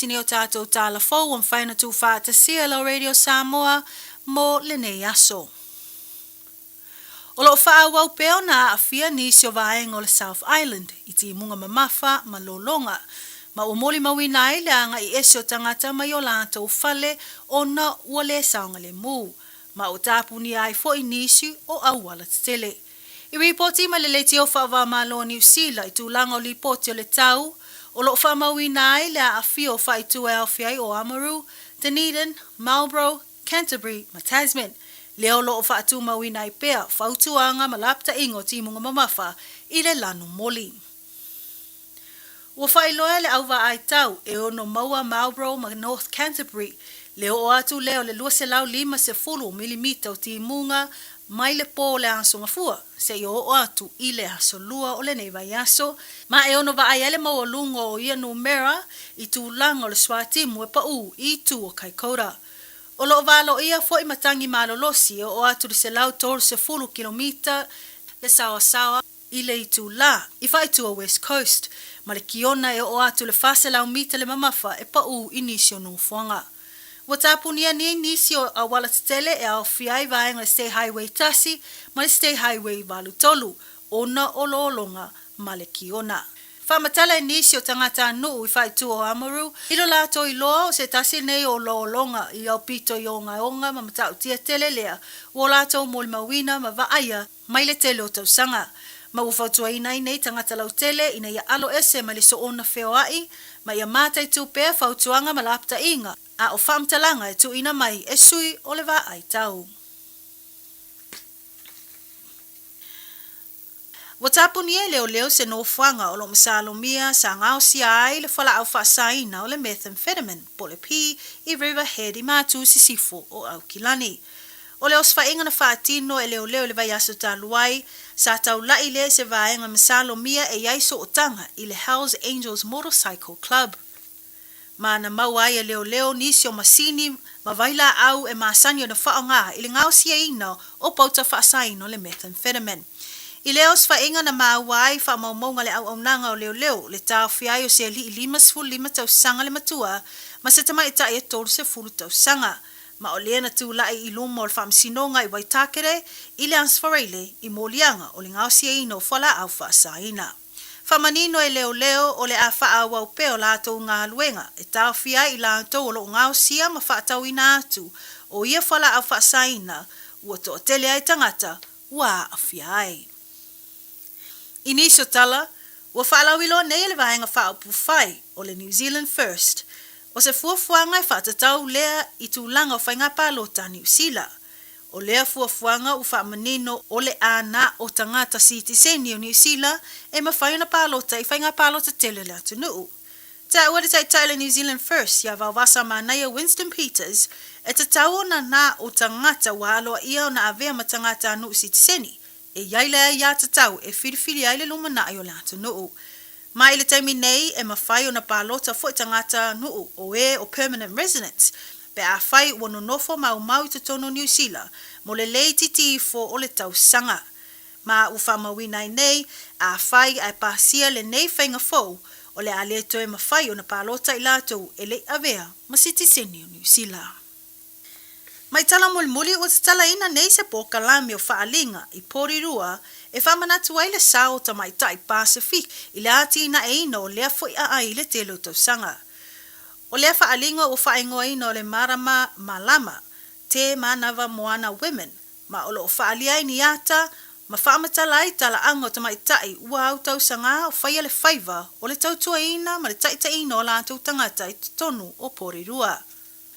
nisi nei o tatou tala fou ua mafai ona tuufaatasia e lau Radio Samoa mo lenei aso. O lo o faaauau pea ona aafia nisi o vaega o le South Island i timuga mamafa ma lologa, ma ua molimauina ai le agai ese o tagata mai o latou fale ona ua le saogalemu, ma ua tapunia ai foi nisi o auala tetele. I ripoti mai le Leitio Faava-o-Malo o Niu Sila i tulaga o lipoti o le tau, o lo o faamauina ai le aafia o faaitu e aofia ai o Oamaru, Dunedin, Marlborough, Canterbury ma Tasman, lea o lo o faatumauina ai pea fautuaga ma lapataiga o timuga mamafa i le lanu moli. Ua faailoa e le au vaai tau e ono maua Marlborough ma North Canterbury le oo atu lea o le 250 milimita o timuga mai le pō o le Aso Gafua seia oo atu i le Aso Lua o lenei vaiaso, ma e ono vaai ai le maualuga o ia numera i tulaga o le suatimu e paʻū i itu o Kaikoura. O lo o valoia foi matagi malolosi e oo atu i le 130 kilomita le saoasaoa i le itulā i faaitu o West Coast, ma le kiona e oo atu i le 400 mita le mamafa e paʻū i nisi o nofoaga. Ua tapunia nei nisi o auala tetele e aofia ai vaega o le State Highway 1 ma le State Highway 83 ona o lologa ma le kiona. Faamatala e nisi o tagatanuu i faaitu o Amaru i lo latou iloa o se tasi lenei o lologa i aupito i ogaoga ma matautia tele lea ua o latou molimauina ma vaaia mai le tele o tausaga. Ma ua fautuaina ai nei tagata lautele ina ia alo ese mai le soona feoai ma ia mataitu pea fautuaga ma lapataiga a o faamatalaga e tuuina mai e sui o le vaai tau. Ua tapunia e leoleo se nofoaga o lo o masalomia sa gaosia ai le fualaau faasaina o le methamphetamine po o le P i Riverhead i Matu Sisifo o Aukilani. O le osofaiga na faatino e leoleo i le vaiaso talu ai, sa taula'i lea i se vaega masalomia e i ai sootaga i le Hells Angels Motorcycle Club. Ma na maua ai e leoleo nisi o masini ma vailaau e masani ona faaaoga i le gaosiaina o pauta faasaina o le methamphetamine. I lea osofaiga na maua ai faamaumauga a le auaunaga o leoleo le taofia ai o se alii 55 tausaga le matua ma se tamaitai e 30 tausaga ma o lea na tulai i luma o le faamasinoga i Waitakere i le Aso Faraile i moliaga o le gaosiaina o fualaau faasaina. Faamanino e leoleo o le a faaauau pea o latou galuega e taofia ai i latou o lo o gaosia ma faatauina atu o ia fualaau faasaina ua toatele ai tagata ua aafia ai. I nisi o tala, ua faalauiloa nei e le Vaega Faaupufai o le New Zealand First o se fuafuaga e faatatau lea i tulaga o faiga palota a Niu Sila. O lea fuafuaga ua faamanino o le a na o tagata sitiseni o Niu Sila e mafai ona palota i faiga palota tele a le atunuu. Taua le taitai o le New Zealand First ia Vaovasa Manaia Winston Peters e tatau ona na o tagata ua aloaia ona avea ma tagatanuu sitiseni e i ai le aiatatau e filifili ai le lumanai o le atunuu. Ma i le taimi nei e mafai ona palota foi tagata nuu o e o permanent residents pe afai ua nonofo maumau i totonu o Niu Sila mo le leititi ifo o le tausaga. Ma ua faamauina ai nei, afai ae pasia lenei faiga fou, o le a le toe mafai ona palota i latou e le i avea ma sitiseni o Niu Sila. Mai tala mulimuli ua tatalaina nei se polokalame o faaaliga i Porirua e faamanatu ai le sao o tamaitai Pasifika i le atinaeina o lea foi aai i le tele o tausaga. O lea faaaliga ua faaigoaina o le Marama Malama, Te Manava Moana Women, ma o lo o faaalia ai ni ata ma faamatala ai talaaga o tamaitai ua au tausaga o faia le faiva o le tautuaina ma le taitaiina o latou tagata i totonu o Porirua.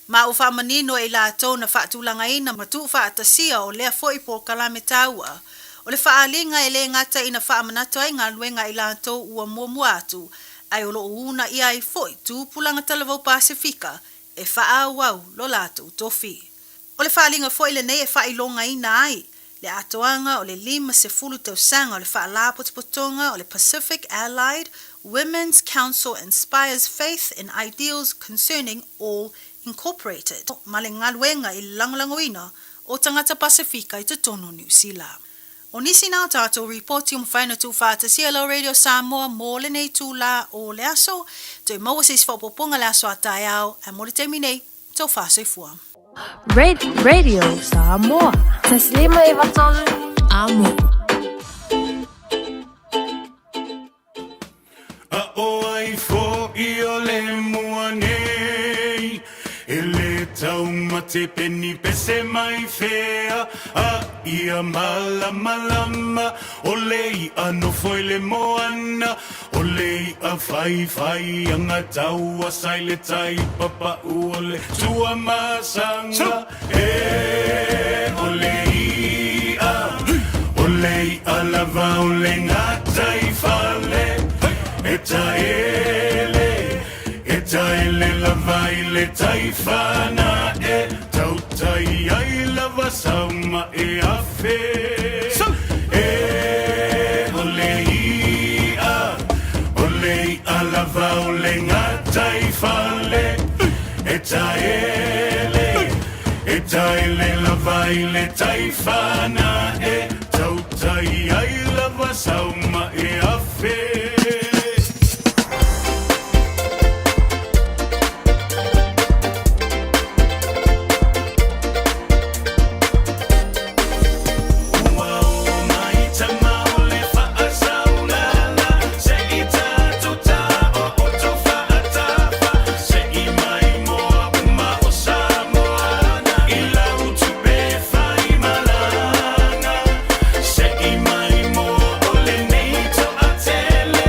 Ma ua faamanino e i latou na faatulagaina ma tuufaatasia o lea foi polokalame taua o le faaaliga e le gata ina faamanatu ai galuega a i latou ua muamua atu, ae o lo o uunaia ai foi tupulaga talavou Pasefika e faaauau lo latou tofi. O le faaaliga foi lenei e faailogaina ai le atoaga o le 50 tausaga o le Faalapotopotoga o le Pacific Allied Women's Council Inspires Faith in Ideals Concerning All Incorporated ma le galuega i le lagolagoina o tagata Pasefika i totonu o Niu Sila. O nisi na o tatou ripoti ua mafai ona tuufaatasia e lau Radio Samoa mo lenei itulā o le aso. Toe maua se isi faaopoopoga i le aso a taeao, ae mo le taimi nei, taufa soifua. Radio Samoa. 153 Amo. A ʻo ai foʻi o le mua nei E le taumate peni pese mai fea A ia malamalama O le iʻa nofo i le moana O le iʻa faifai aga tauasa i le tai Papaʻu o le Tuamasaga E o le iʻa O le iʻa lava o le gataifale E taele, e taele lava i le tai whanae Tautai ai lava sauma e afe E o le iʻa, o le iʻa lava o le gataifale E taele, e taele lava i le tai whanae Tautai ai lava sauma e afe. Ua oo mai tama o le faasaulala Se i tatou taooto faatafa Se i mai moa uma o Samoa I lau tupe fai malaga Se i mai moa o lenei toatele.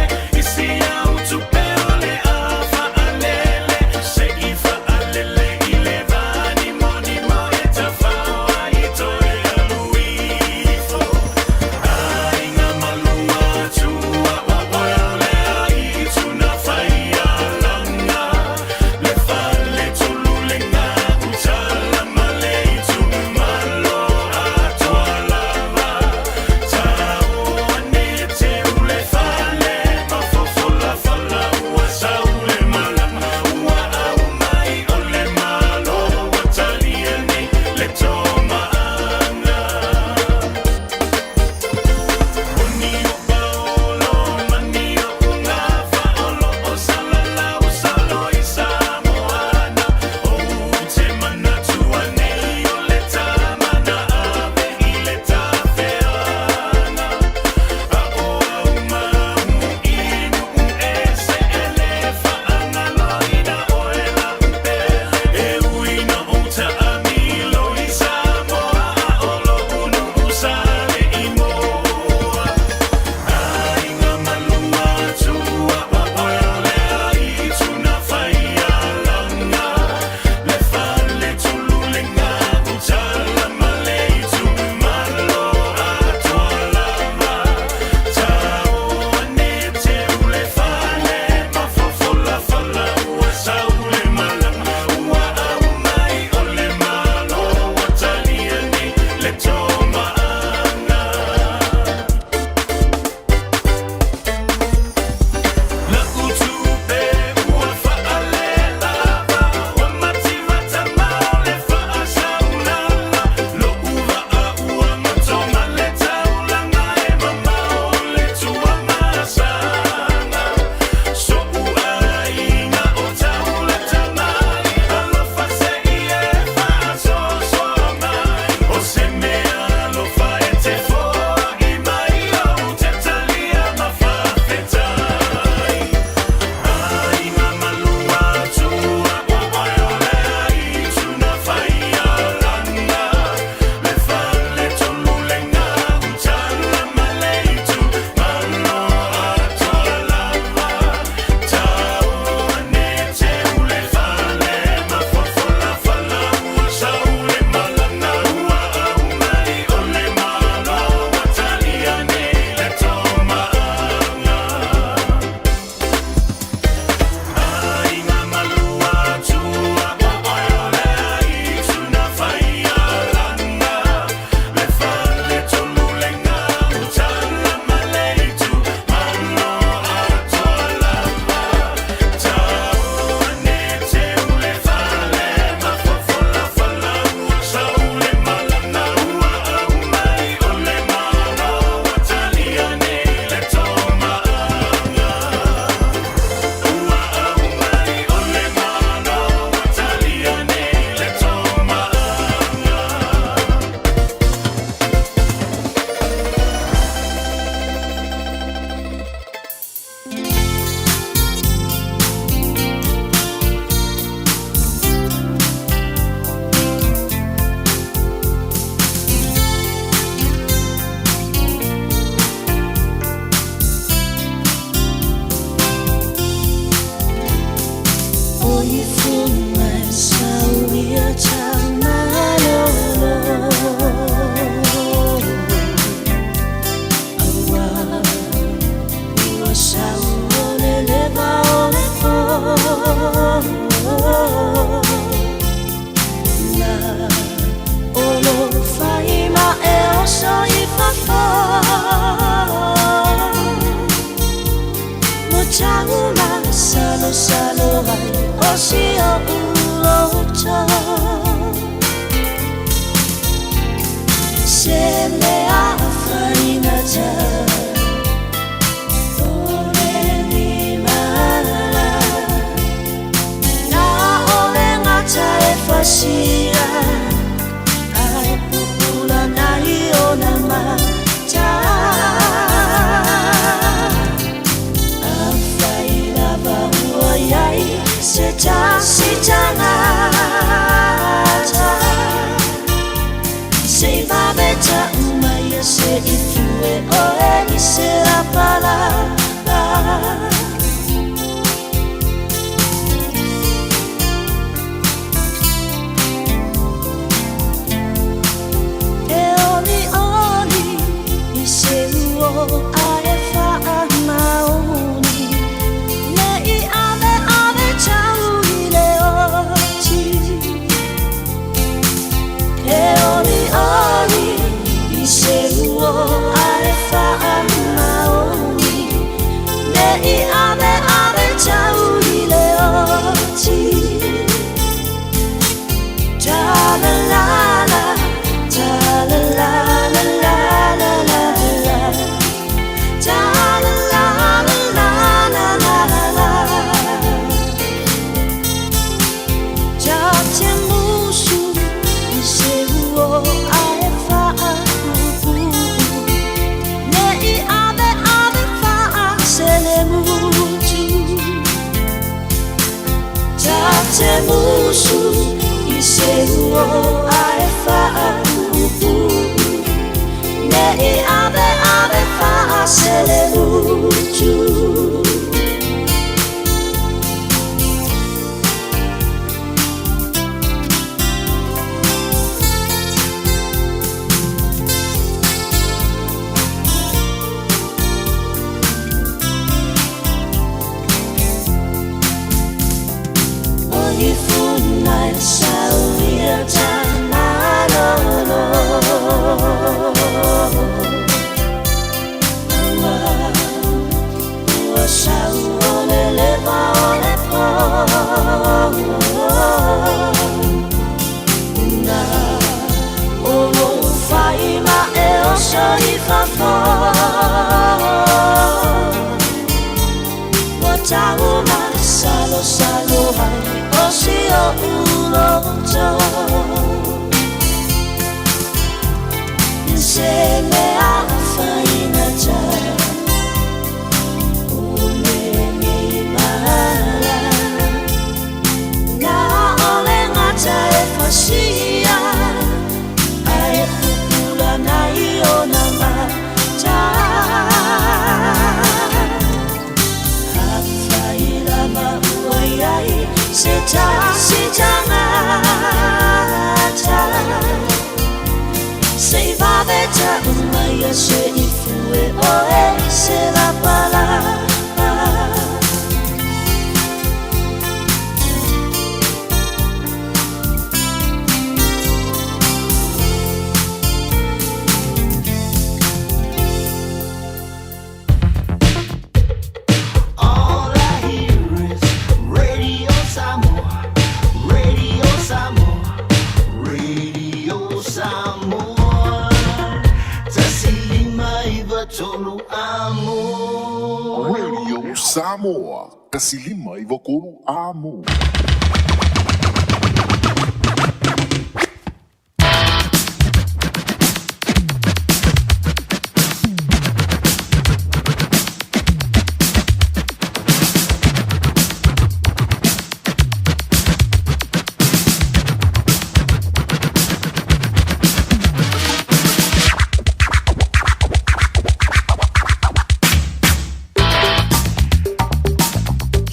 Samoa, 159 Amo.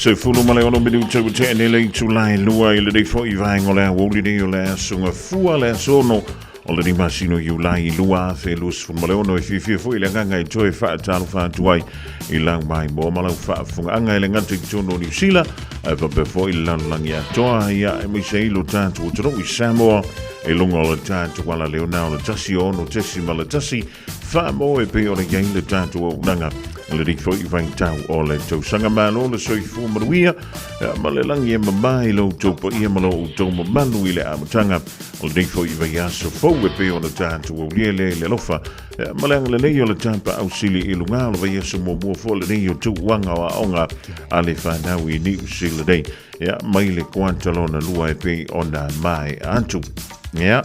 16 minute ua tea nei le itula e 2 i lenei foi vaega o le aoauli nei o le aso Gafua le aso 6 o lenei masina o Iulai 2026. E fiafia foi le agaga e toe faatalofa atu ai i lau maimoa ma lau faafofogaaga e le gata i totonu o Niu Sila ae faapea foi le lalolagi atoa, ia aemaise ai lo tatou atunuu i Samoa i luga o le tatou alaleo na o le 106.1 Whaamo e pei ona i ai le tatou auaunaga i lenei foi vaitau o le tausaga. Malo le soifua manuia ma le lagi e mamā i lo outou paia ma lo outou mamalu i le amataga o lenei foi vaiaso fou e pei ona tatou aulia lea i le alofa ma le agalelei o le Tapaau Sili i luga o le vaiaso muamua foi lenei o tuuaga o aoga a le fanau i Niu Sila nei, mai le kuata lona lua e pei ona maea atu. Ia,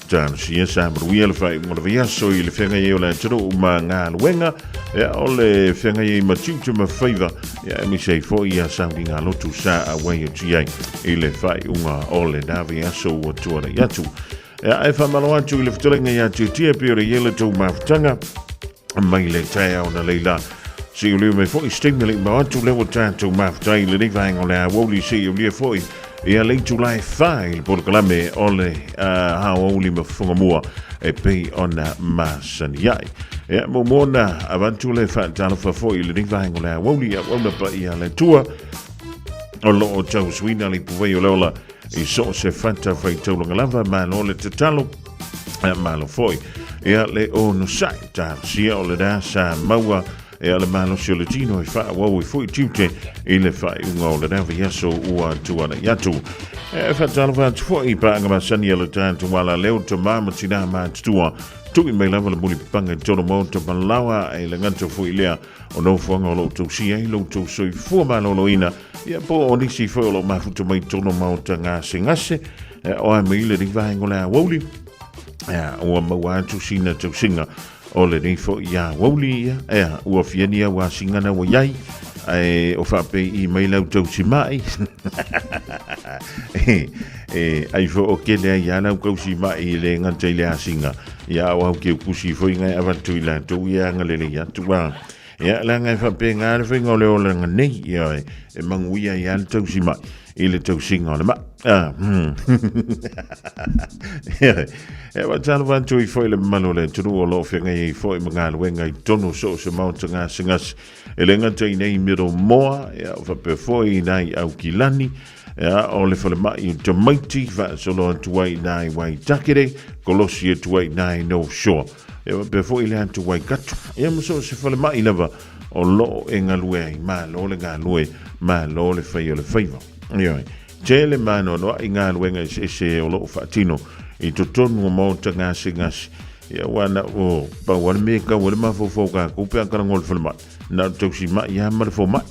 Talosia sa manuia le faaiuga o le vaiaso i le feagai ai o le atunuu ma galuega, ia, o le feagai ai ma tiute ma faiva, ia, aemaise ai foi ia sauliga lotu sa auai atu i ai i le faaiuga o lena vaiaso ua tuanai atu. Ia, ae faamalo atu i le fetalaiga ia Tietie pei o le i ai le tou mafutaga mai le taeao na leila. Se i uliu mai foi se taimi le imao atu lea ua tatou mafuta i lenei vaega o le aoauli se i ulia foi ia le itula e 4 i le polokalame o le aoauli ma fofoga mua e pei ona masani ai. Ia, muamua ona avatu le faatalofa foi i lenei vaega o le aoauli i auauna paia a le Atua o lo o tausuina le ipuvai o le ola i so o se fata faitaulaga lava. Malo le tatalo, malo foi ia le onosai talosia o lena sa maua ia le malosi o le tino e faaauau ai foi tiute i le faaiuga o lena vaiaso ua tuanai atu. E faatalofa atu foi i paaga masani a le tatou alaleo, tama ma tinā matutua, tui mai lava le mulipapaga i totonu maota malaoa e le gata foi lea o nofoaga o lo o tausia ai lo outou soifua maloloina, ia po o nisi foi o lo o mafuta mai totonu o maota gasegase, o a mai lenei vaega o le aoauli, ua maua atu sina tausiga o lenei foi aoauli, ia ua fiani au asiga na ua iai, ae o faapei mai lau tausimai e ai fo o kele ai a lau kausimai i le gata i le asiga, ia o au ke kusi foi ngai avatu i latou ia agalelei atu a. Ia, leaga e faapena le faiga o le olaga nei, ia, e manuia ai lava le tausimai i le tausiga o le mai. Ah, Ia, e faatalofa atu ai foi le mamalu o le atunuu o lo o feagai ai foi ma galuega i totonu o so o se maota gasegase. E le gata i nei Miromoa, ia, faapea foi i nai Aukilani, ia, o le falemai o tamaiti, faasolo atu ai i nai Waitakere, kolosi atu ai i nai North Shore. Ia, faapea foi le atu Waikato. Ia, ma so o se falemai lava o lo o e galue ai, malo le galue, malo le fai o le faiva. Ioe, tele maanoanoaʻi galuega eseese o lo o faatino i totonu o maota gasegase. Ia, aua na o pau lava le mea e tau ai le mafaufau o tatou pe a talanoa i le falemai, na o le tausimai lava ma le fomai.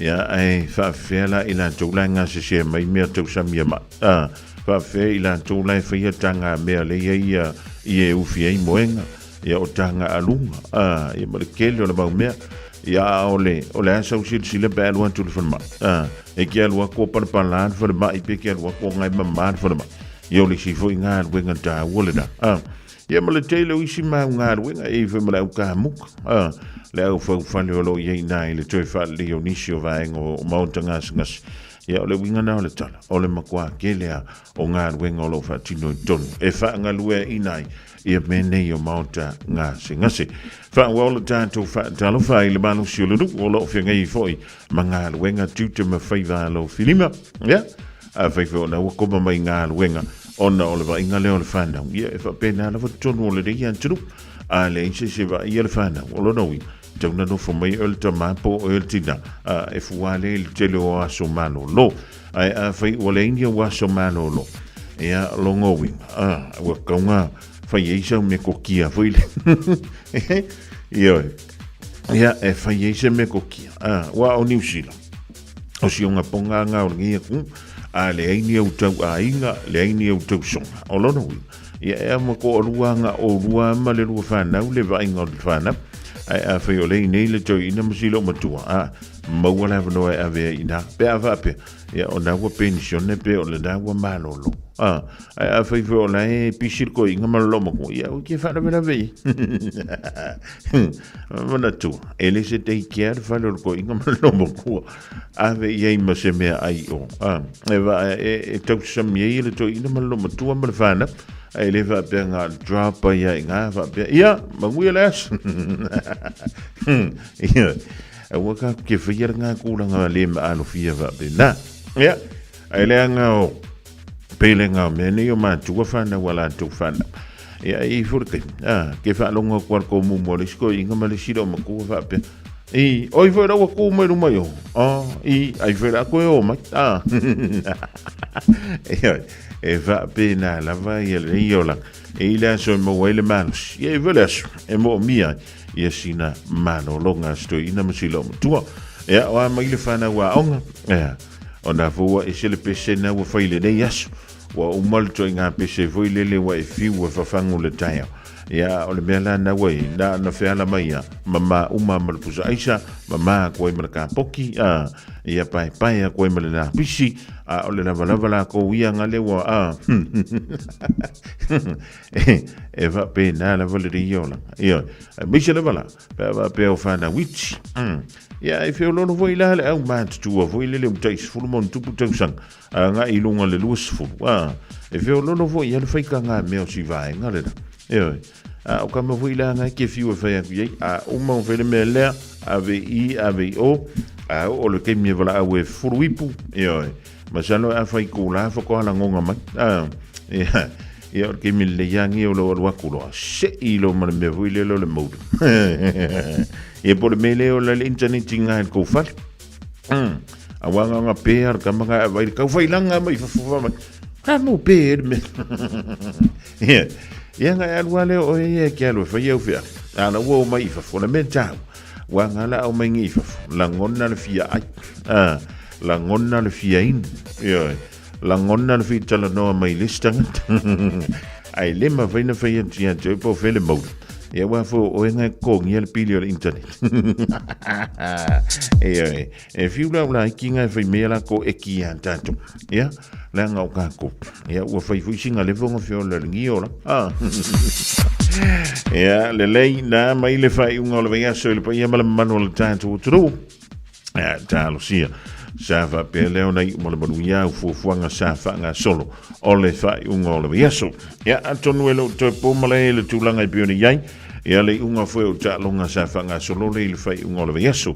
Ia, ae faafefea la i latou la e gasesea mai mea tausamia mai? A, faafefea i latou la e faia taga mea lea i ai ia, i e ufi ai moega, ia o taga aluga, a, ia ma le tele o le mau mea. Ia, a o le, o le a sau silasila pe a alu atu i le falemai? A, e te alu atu o palapala le falemai pe te alu atu o gae mama le falemai. Ia o le isi foi galuega taua lena. A, ia ma le tele o isi mau galuega e i ai foi ma le au kamuka, a, le au faufale o lo o i ai i ina i le toe faaleleia o nisi o vaega o maota gasegase. Ia o le uiga lena o le tala, o le matua tele lava o galuega o lo o faatino i totonu e faagalueaiina ai ia mea nei o maota gasegase. Faaauau le tatou faatalofa i le malosi o le nuu o lo o feagai ai foi ma galuega tiute ma faiva alofilima. Ia, afai foi ona ua koma mai galuega ona o le vaaiga lea o le fanau, ia e faapena lava totonu o lenei atunuu. A leai se isi e vaaia le fanau, o lona uiga, tau na nofo mai oe le tama po o oe le tina, a e fua lea i le tele o aso malolo. Ae afai ua leai ni ou aso malolo, ia lona uiga, a ua tatau ona fai ai sau metotia foi lea. Ioe. Ia, e fai ai se metotia. A, aua o Niu Sila, o si ona poga lena o lenei atunuu, a leai ni ou tauaiga, leai ni ou tausoga. O lona uiga, ia e ama toalua na oulua ma le lua fanau le vaaiga o le fanau. Ae afai o lea i inei le toeaina ma si loomatua, a, maua le avanoa e ave ai i ina. Pe a faapea, ia o lena ua penisione pe o lena ua malolo. A, ae afai foi o la e pisi le toeaina ma le loomatua, ia aua e te faalavelave i ai. Manatua, e le se daycare le fale o le toeaina ma le loomatua. Ave i ai ma se meaai i o. A, e va, e, e tausami ai le toeaina ma le loomatua ma le fanau. Ae le faapea na o le drop ai lava i ina faapea, ia, manuia le aso. Ia, aua tatou te faia lena tulaga le maalofia faapena. Ia, ae leaga o pelega o mea nei o matua fanau a latou fanau. Ia, e i ai foi le taimi, a, ke faalogo atu lava i le tomumu a le isi toeaina ma le isi loomatua faapea, i, oi foi la ua tu mai luma i o. A, i, ai foi la toe o mai. A, ia, e faapena lava ia lenei olaga. E i le aso e maua ai le malosi. Ia, e i foi le aso e moomia ai ia sina malologa a si toeaina ma si loomatua. Ia, o a mai le fanau aoga, ia, ona foi ua ese le pese na ua fai i lenei aso. Ua uma le toaiga pese foi lele ua e fiu e fafagu le taeao. Ia, o le mea la na ua i, na na feala mai ia, mama uma ma le pusa aisa, mama atu ai ma le kapoki, a, ia paepae atu ai ma le lapisi, a o le lavalava latou ia nga le ua, a, e faapena lava le ia olaga. Ia, aemaise lava la, pe a faapea o fanau iti. Ia, e feoloolo foi la le au matutua foi lele ua tai 10 ma ona tupu tausaga, agai i luga o le 20. A, e feoloolo foi ia le faitaga mea o si vaega lena. Ioe. A o kama foi la ngai ke fiu e fai atu i ai, a uma o fai le mea lea, ave i i, ave i o, a oo le taimi e valaau e fulu ipu, ioe. Masalo a fai kula faatoa lagoga mai. A, ia, ia o le taimi lelei lava lenei o lou alu atu loa, sei loa ma le mea foi lele o le modem. Ia po o le mea lea o le internet i ina i le tou fale. Aua na ona pe a le tama na e vai le taufailaga mai fafo fa mai. Ka mo pe e le mea. Ia, ia na e alu lava lea o oe ia e te alu e fai au feau. A na ua o mai i fafo, o le mea taua, ua nga la au mai nei i fafo, lagona le fia ai. A, lagona le fia inu. Ioe, lagona le fia talanoa mai le isi tagata. Ae le mafai na fai atu ia te oe po o fea le mauli. Ia aua foi o oe na e totogia le pili o le internet. Ioe, e fiu la ula iki nga e fai mea latou eki ia tatou. Ia, leaga o tatou. Ia, ua fai foi sina level nga feola le gio la. Ah. Ia, lelei, na mai le faaiuga o le vaiaso i le paia ma le mamalu o le tatou atunuu. Ia, talosia. Sa faapea lea ona iu ma le manuia au fuafuaga sa faagasolo o le faaiuga o le vaiaso. Ia, atonu e le o toe po malae i le tulaga e pei ona i ai, ia le iuga foi o taaloga sa faagasolo le i le faaiuga o le vaiaso.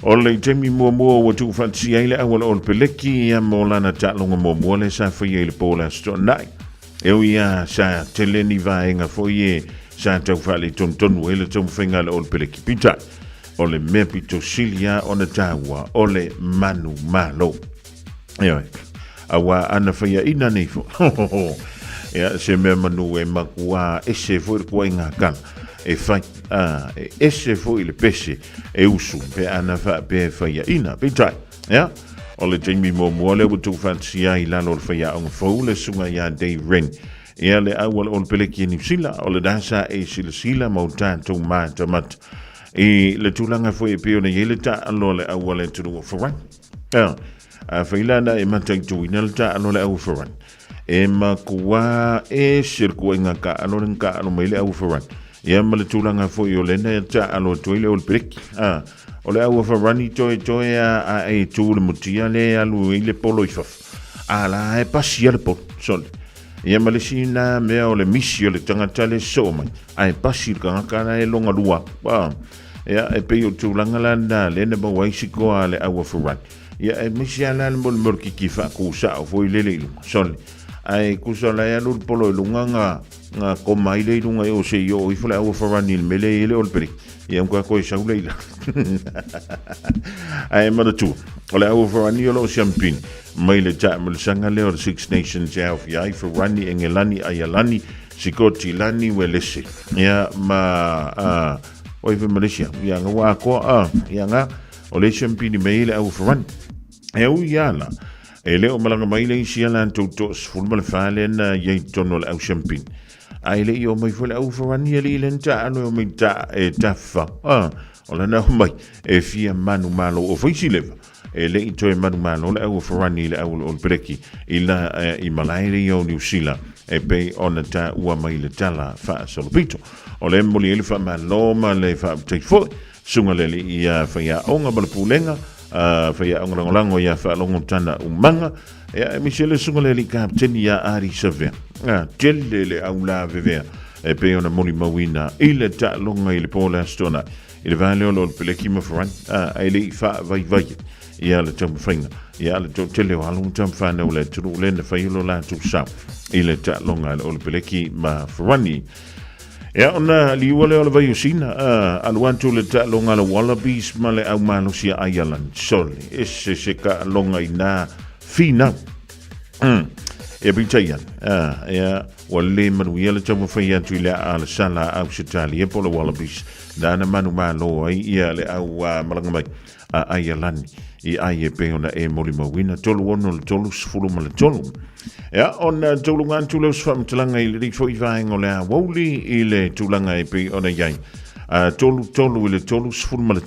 O le taimi muamua ua tuufaatasia ai le auala o le peleki ia mo lana taaloga muamua lea sa faia i le po o le Aso Toonai. E ui lava sa tele ni vaega foi e sa tau faaletonutonu ai le taumafaiga a le All Peleki, peitai, o le mea pito sili lava ona taua o le manumalo. Ioe, auā ana faiaina nei foi, ia, se mea manu e makuā ese foi le tuaiga kala e fai, ā, e ese foi le pese e usu pe ana faapea e faiaina. Peitai, ia, o le taimi muamua lea ua tuufaatasia ai i lalo o le faiaoga fou le susuga ia Dave Wren. Ia le auala o le peleki e Niu Sila, o lena sa e silasila ma o tatou matamata i le tulaga foi e pei ona i ai le taalo a le auala e atunuu o Farani. Ia, afai la na e mataituina le taalo a le au Farani, e makuā ese le tuaiga taalo le na taalo mai le au Farani. Ia ma le tulaga foi o lena e taalo atu ai le au le peleki. A, o le au Farani toetoe a, a e tu le mutia le alu ai le polo i fafo. A la e pasi a le polo, sole. Ia ma le isi na mea o le misi o le tagata le soo mai, ae pasi le tagata la e loga lua. A, ia e pei o tulaga la na le na maua ai sikoa a le au Farani. Ia aemaise lava la le molimoli kiki faakusao foi lele i luga, sole. Ae tusa la e alu le polo i luga ga, ga koma ai lea i luga i o se i oo ifo le aua farani i le mea lea e i ai le ole peleki. Ia matua toe sau lea i lalo. Ae manatua, o le aua farani o lo o siampini mai le taamilosaga lea o le Six Nations e aofia ai Farani, Engelani, Aialani, Sikotilani, Uelese. Ia ma, a, o ai foi Malaysia. Ia ga ua atoa, a, ia ga, O le siampini mai ai le au farani. E ui ia la, e le o malaga mai le isi a latou 14 lea na i ai i totonu o le au siampini. Ae le i o mai foi le au farani alii lea na taalo e o mai ta, e tafa. A, o lana o mai e fia manumalo o faisi leva. E le i toe manumalo le au o Ferrani i le au o le Olepeleki i la i malae lea o Niu Sila e pei ona taua mai le tala faasolopito. O le momoli ai le faamalo ma le faafetai foi susuga le alii ia faiaoga ma le pulega faiaoga lagolago ia Faalogo Tana Umaga ia aemaise le susuga le alii kapeteni ia Ari Savea. Tele le au lavevea e pei ona molimauina i le taaloga i le po o le Aso Toonai i le va lea o le Olepeleki ma Ferrani ae le i faavaivai ia le taumafaiga ia le toatele o alo ma tamafanau o le atunuu lea na fai o lo latou sao i le taaloga a le Olepeleki ma Ferrani. Ia ona liua lea o le vaiosina, alu atu le taaloga a le Wallabies ma le au malosi a Ireland. Sole, ese se taaloga i nā finau. Ia peitai ane, ia, ua le manuia le taumafai atu i le aa a le sala a Ausetalia po o le Wallabies, nāna manumalo ai ia le au malaga mai a Aialani i ai e pei ona e molimauina 36 le 33. Ia, ona tauluga atu lea o se faamatalaga i lenei foi vaega o le aoauli i le tulaga e pei ona i ai. 33 i le 31,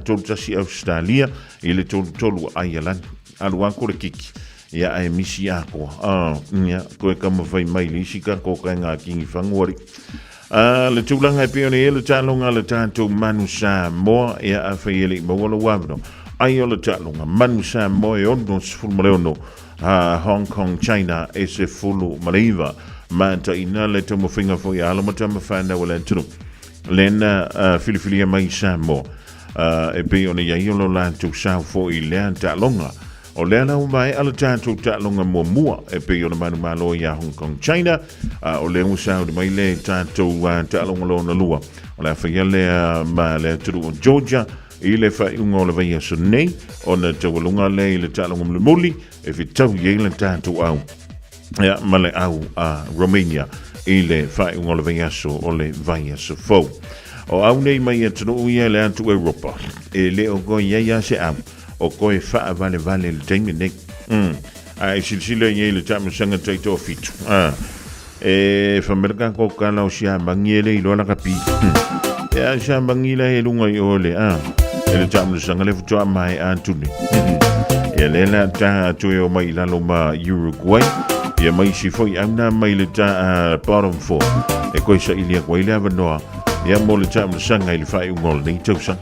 31 Ausetalia i le 33 Aialani. Alu atu le kiki. Ia, ae misi atoa. Ia, koe taumafai mai le isi tatou taiga kingi fanuari. Le tulaga e pei ona i ai le taaloga a le tatou Manu Samoa, ia afai e le i maua lou avanoa, ai o le taaloga Manu Samoa e 66, Hong Kong China e 19. Mataina le taumafaiga foi a alo ma tama whanau o le atunuu. Lena filifilia mai Samoa e pei ona i ai o lo latou sao foi i lea taaloga. O lea la ua maea le tatou taaloga muamua e pei ona manumalo iā Hong Kong China, a o lea ua sauni mai le tatou taaloga lona lua. O le a faia lea ma le atunuu o Georgia i le faaiuga o le vaiaso nei, ona taualuga lea i le taaloga mulimuli e fetaui ai le tatou au ia, ma le au a Romania i le faaiuga o le vaiaso o le vaiaso fou. O au nei mai atunuu ia i le atu Europa, e le o toe i ai lava se au o toe faavalevale i le taimi lenei. A e silasila i ai i le taamilosaga taitoafitu, a, e fai mai le tatou tala o siamagi e le iloa lakapi. E a siamagi la e luga i o le, a, e le taamilosaga lea faatoa maea atu nei. Ia lea la ta atu e o mai i lalo ma Uruguay, ia ma isi foi au na mai le ta bottom four. E koe saili atu ai le avanoa, ia mo le taamilosaga i le faaiuga o lenei tausaga.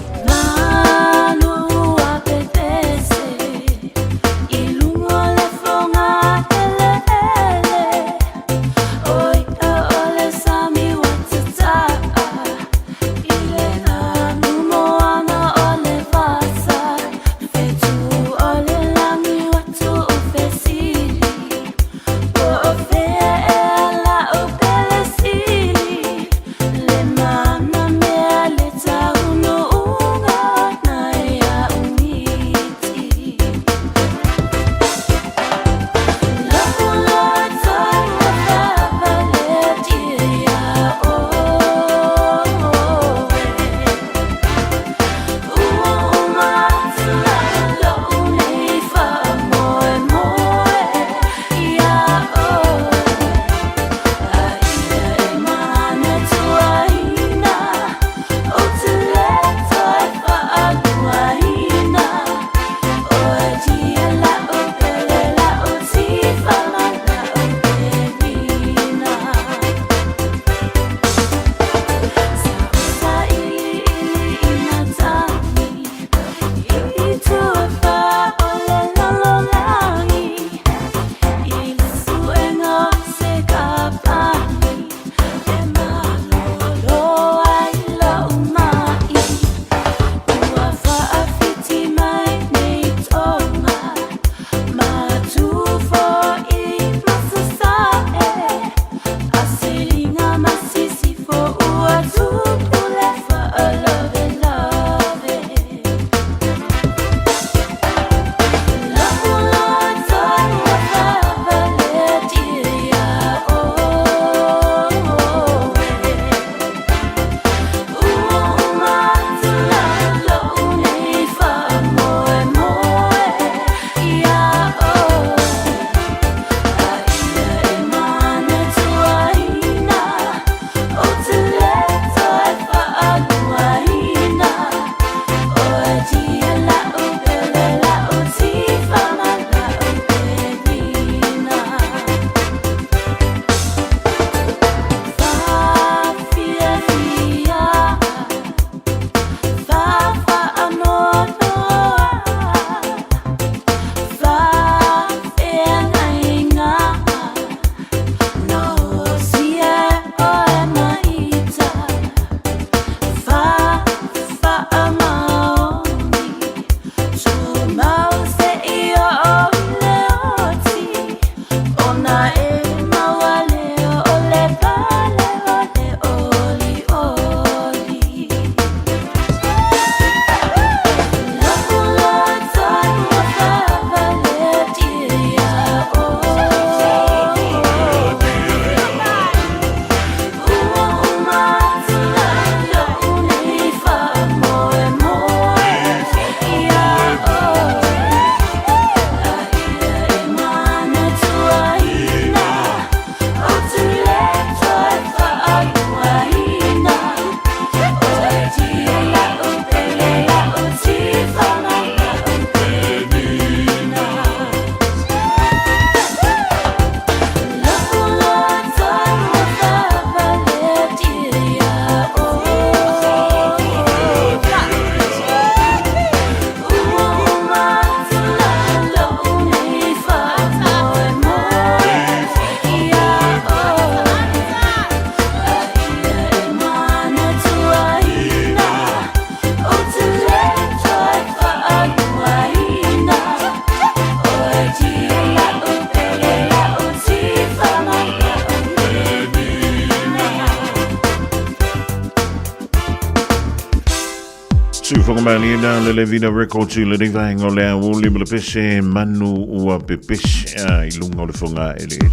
Siufogamaliena le Levina Records i lenei vaega o le aoauli ma le pese manu ua pepese a i luga o le foga eleele.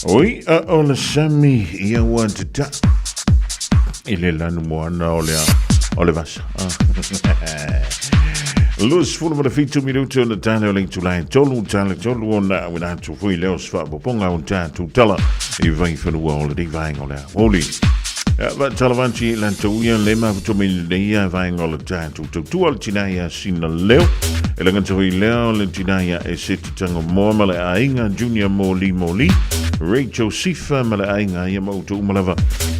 Oi a o le sami ia ua tata i le lanu moana o le o le vasa. 27 minuti o le tale o le itula e tolu, tale tolu ona awena atu foi leo se faapopoga o tatou tala i vaifanua o lenei vaega o le aoauli. Vaatalavanti latou ia le mafuto mai lenei ia vaega o le tatou tautua o le tina ia sina leo. E lagata foi lea o le tina ia e seti tango moa ma le aiga Junior Moli Moli, Rachel Sifa ma le aiga ia ma outou uma lava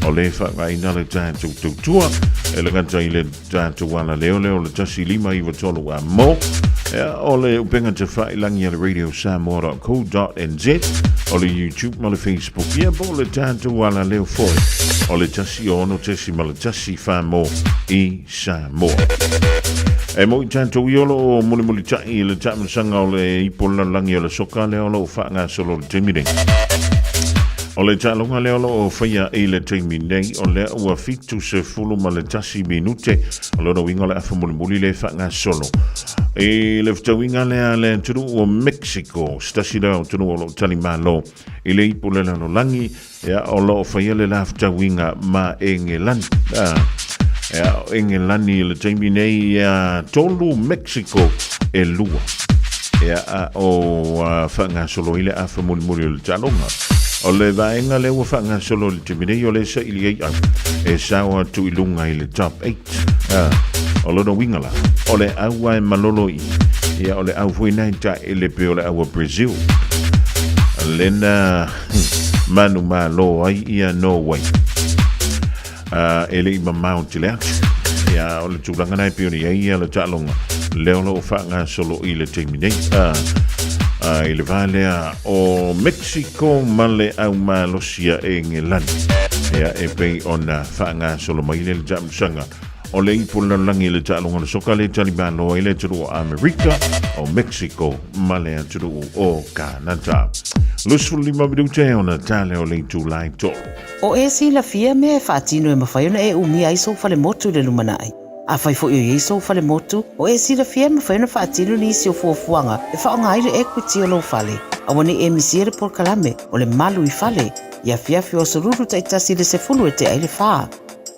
o le faaaogaina le tatou tautua. E lagata i le tatou ala leo leo le 1593 a mo. Ia, o le upega tafailangi a le Radio Samoa.co.nz o le YouTube ma le Facebook ia po o le tatou ala leo foi o le 16.1 wha i Samoa. E mo i tatou i o lo o mulimulitai i le taamilosaga o le ipu o le lalolagi o le soka lea o lo o faagasolo i le taimi nei. O le taaloga lea o lo o faia i le taimi nei, o lea ua 71 minute, o lona uiga o le afa mulimuli le faagasolo. I le fetauiga lea a le atunuu o Mexico, se tasi lea o atunuu o lo o talimalo i le ipu o le lalolagi, ia, o lo o faia le la fetauiga ma Engelani. Ia, o Engelani i le taimi nei, ia, tolu Mexico e lua. Ia, a o faagasolo ai le afa mulimuli o le taaloga. O le vaega lea ua faagasolo i le taimi nei, o le saili ai au e sao atu i luga i le top 8. O lona uiga la, o le au e malolo i, ia o le au foi nei taele pe o le au a Brazil. Lena manu malo ai ia Norway. E le i mamao tele atu. Ia, o le tulaga na e pei ona i ai ia le taaloga lea o lo o faagasolo i le taimi nei. I le va lea o Mexico ma le au malosi a Engelani. Ia, e pei ona faagasolo mai le taamilosaga o le ipu o le lalolagi i le taaloga o le soka le talimalo ai le atunuu o Amerika, o Mexico ma le atunuu o Kanata. 25 minute ona tale o le itula e tolu. O e silafia mea e faatino e mafai ona e umia ai sou falemotu i le lumanai. Afai foi o i ai sou falemotu, o e silafia e mafai ona faatino nisi o fuafuaga e faaaoga ai le equity o lou fale. Aua ne i e misia le polokalame o le Malu i Fale i afiafi o aso Lulu taitasi i le 10 e tea i le fa.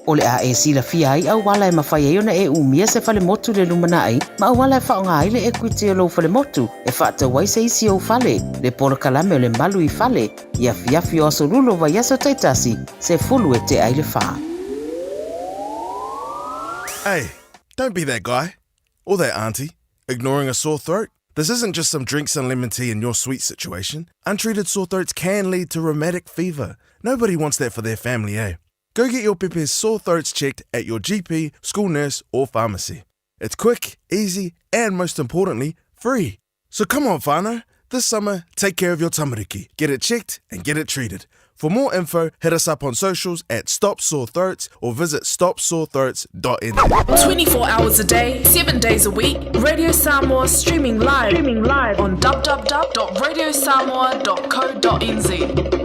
O le a e silafia ai auala e mafai ai ona e umia se falemotu i le lumanai ma auala e faaaoga ai le equity o lou falemotu e faatau ai se isi ou fale, le polokalame o le Malu i Fale i afiafi o aso Lulu o vaiaso taitasi, 10 e tea i le fa. Hey, don't be that guy. Or that auntie, ignoring a sore throat. This isn't just some drinks and lemon tea in your sweet situation. Untreated sore throats can lead to rheumatic fever. Nobody wants that for their family, eh? Go get your pepe's sore throats checked at your GP, school nurse, or pharmacy. It's quick, easy, and most importantly, free. So come on, whānau, This summer, take care of your tamariki. Get it checked and get it treated. For more info, hit us up on socials at Stop Sore Throats or visit stopsorethroats.nz. 24 hours a day, 7 days a week, Radio Samoa streaming live, streaming live on www.radiosamoa.co.nz.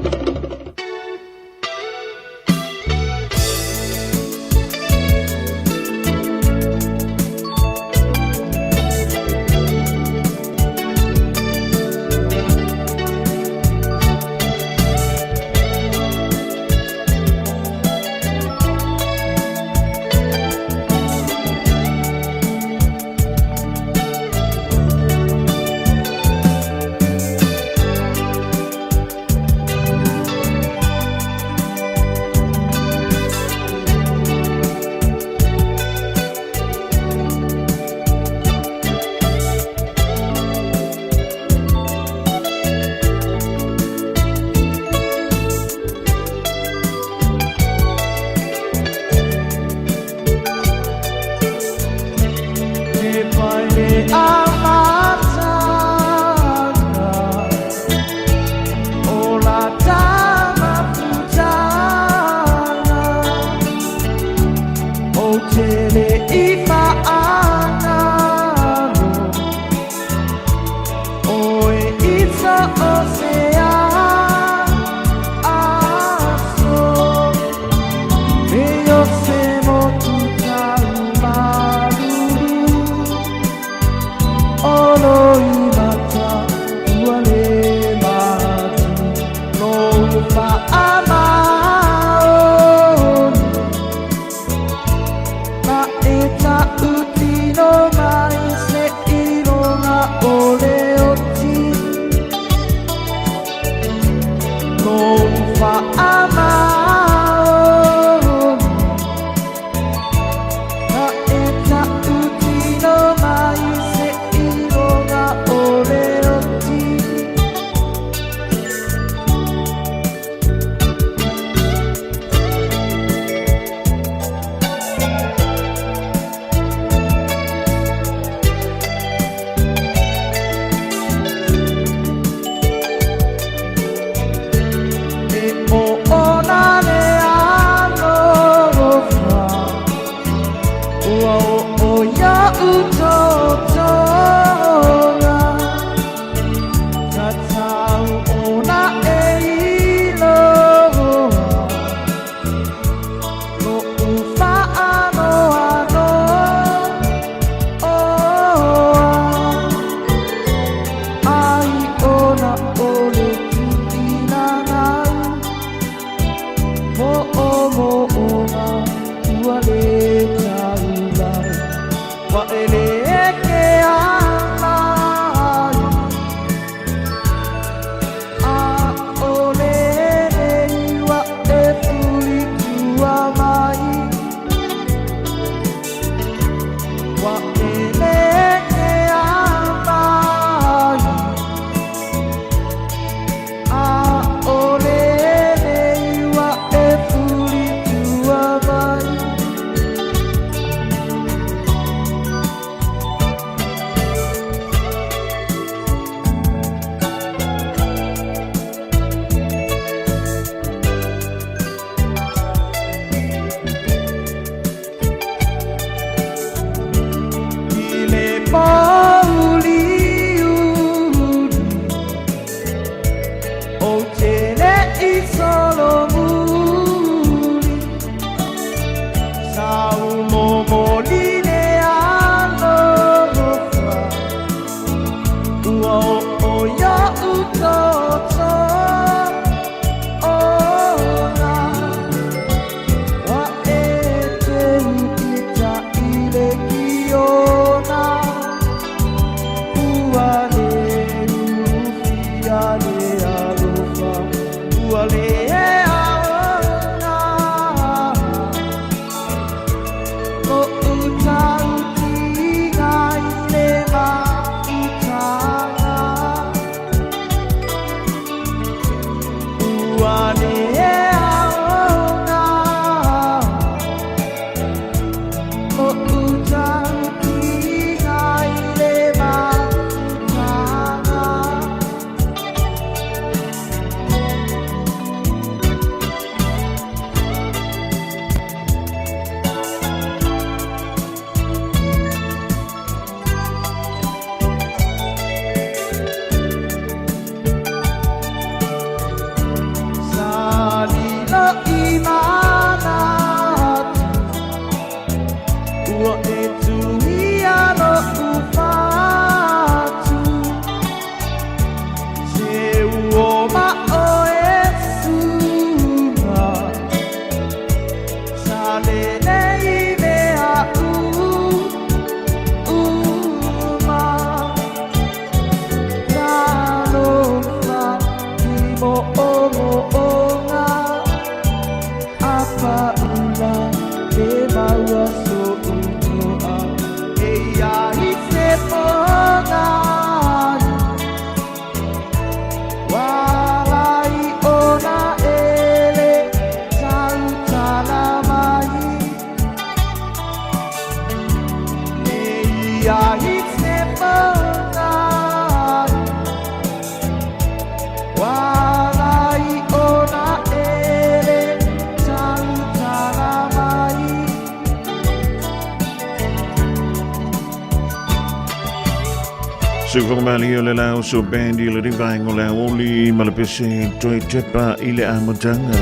Sufogamali o le lau so bandi le rivaengo le aoli ma le pese toe tepa i le amataga.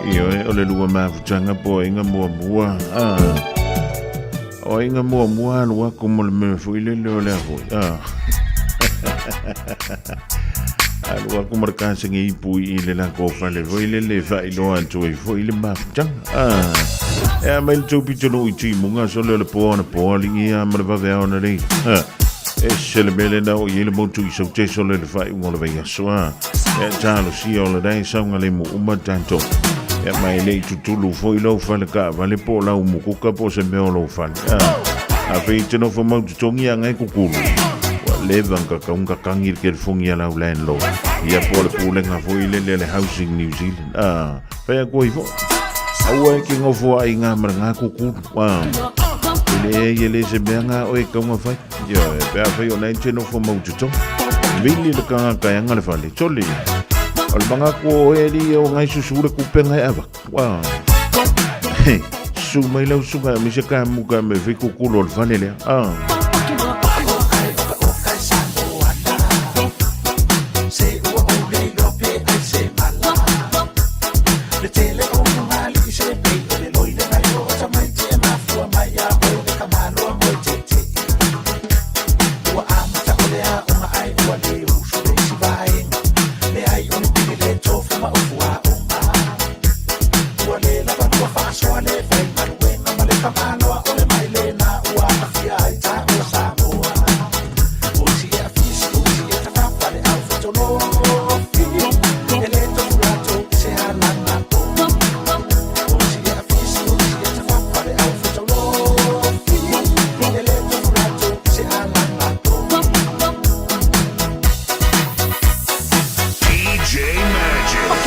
Ioe o le lua mafutaga po inga muamua. Ah. O inga muamua alu aku mo le mea foi le leo le foi. Ah. Alu aku ma le kasenge ipu i le lako fale foi le le faailoa atu ai foi le mafutaga. Ah. E a mai le tou pitonuu i timuga sole o le poa ona poa ligia ma le vave ao ona lei. Ah. E se le mele na o i le motu i saute sole le faaiuga o le vaiaso. Ah. E talosia o le dai saunga le mu uma tatou. E mai le i tutulu foi lau fale kaavale po o lau mukuka po o se mea o lou fale. Ah. A fei te nofo mau totogi a ngai kukulu. Ua leva nga kaunga kangi le kelefongi a lau landlord. Ia po o le pulega foi le le le Housing New Zealand. Ah. Fai aku ai foi. Aua e ke ngofo ai ngā mara ngā kukulu. Ah. Le e le se mea ngā oe kaunga fai. Ia, e pe a fai o nei te nofo mau totogi. Vili le kanga kaianga le fale. Tole. O le mangaku o e li o ngai susu le kupenga e ava. Ah. Su mai lau suka me se ka muka me fai kukulu o le fale lea. Ah. DJ Magic.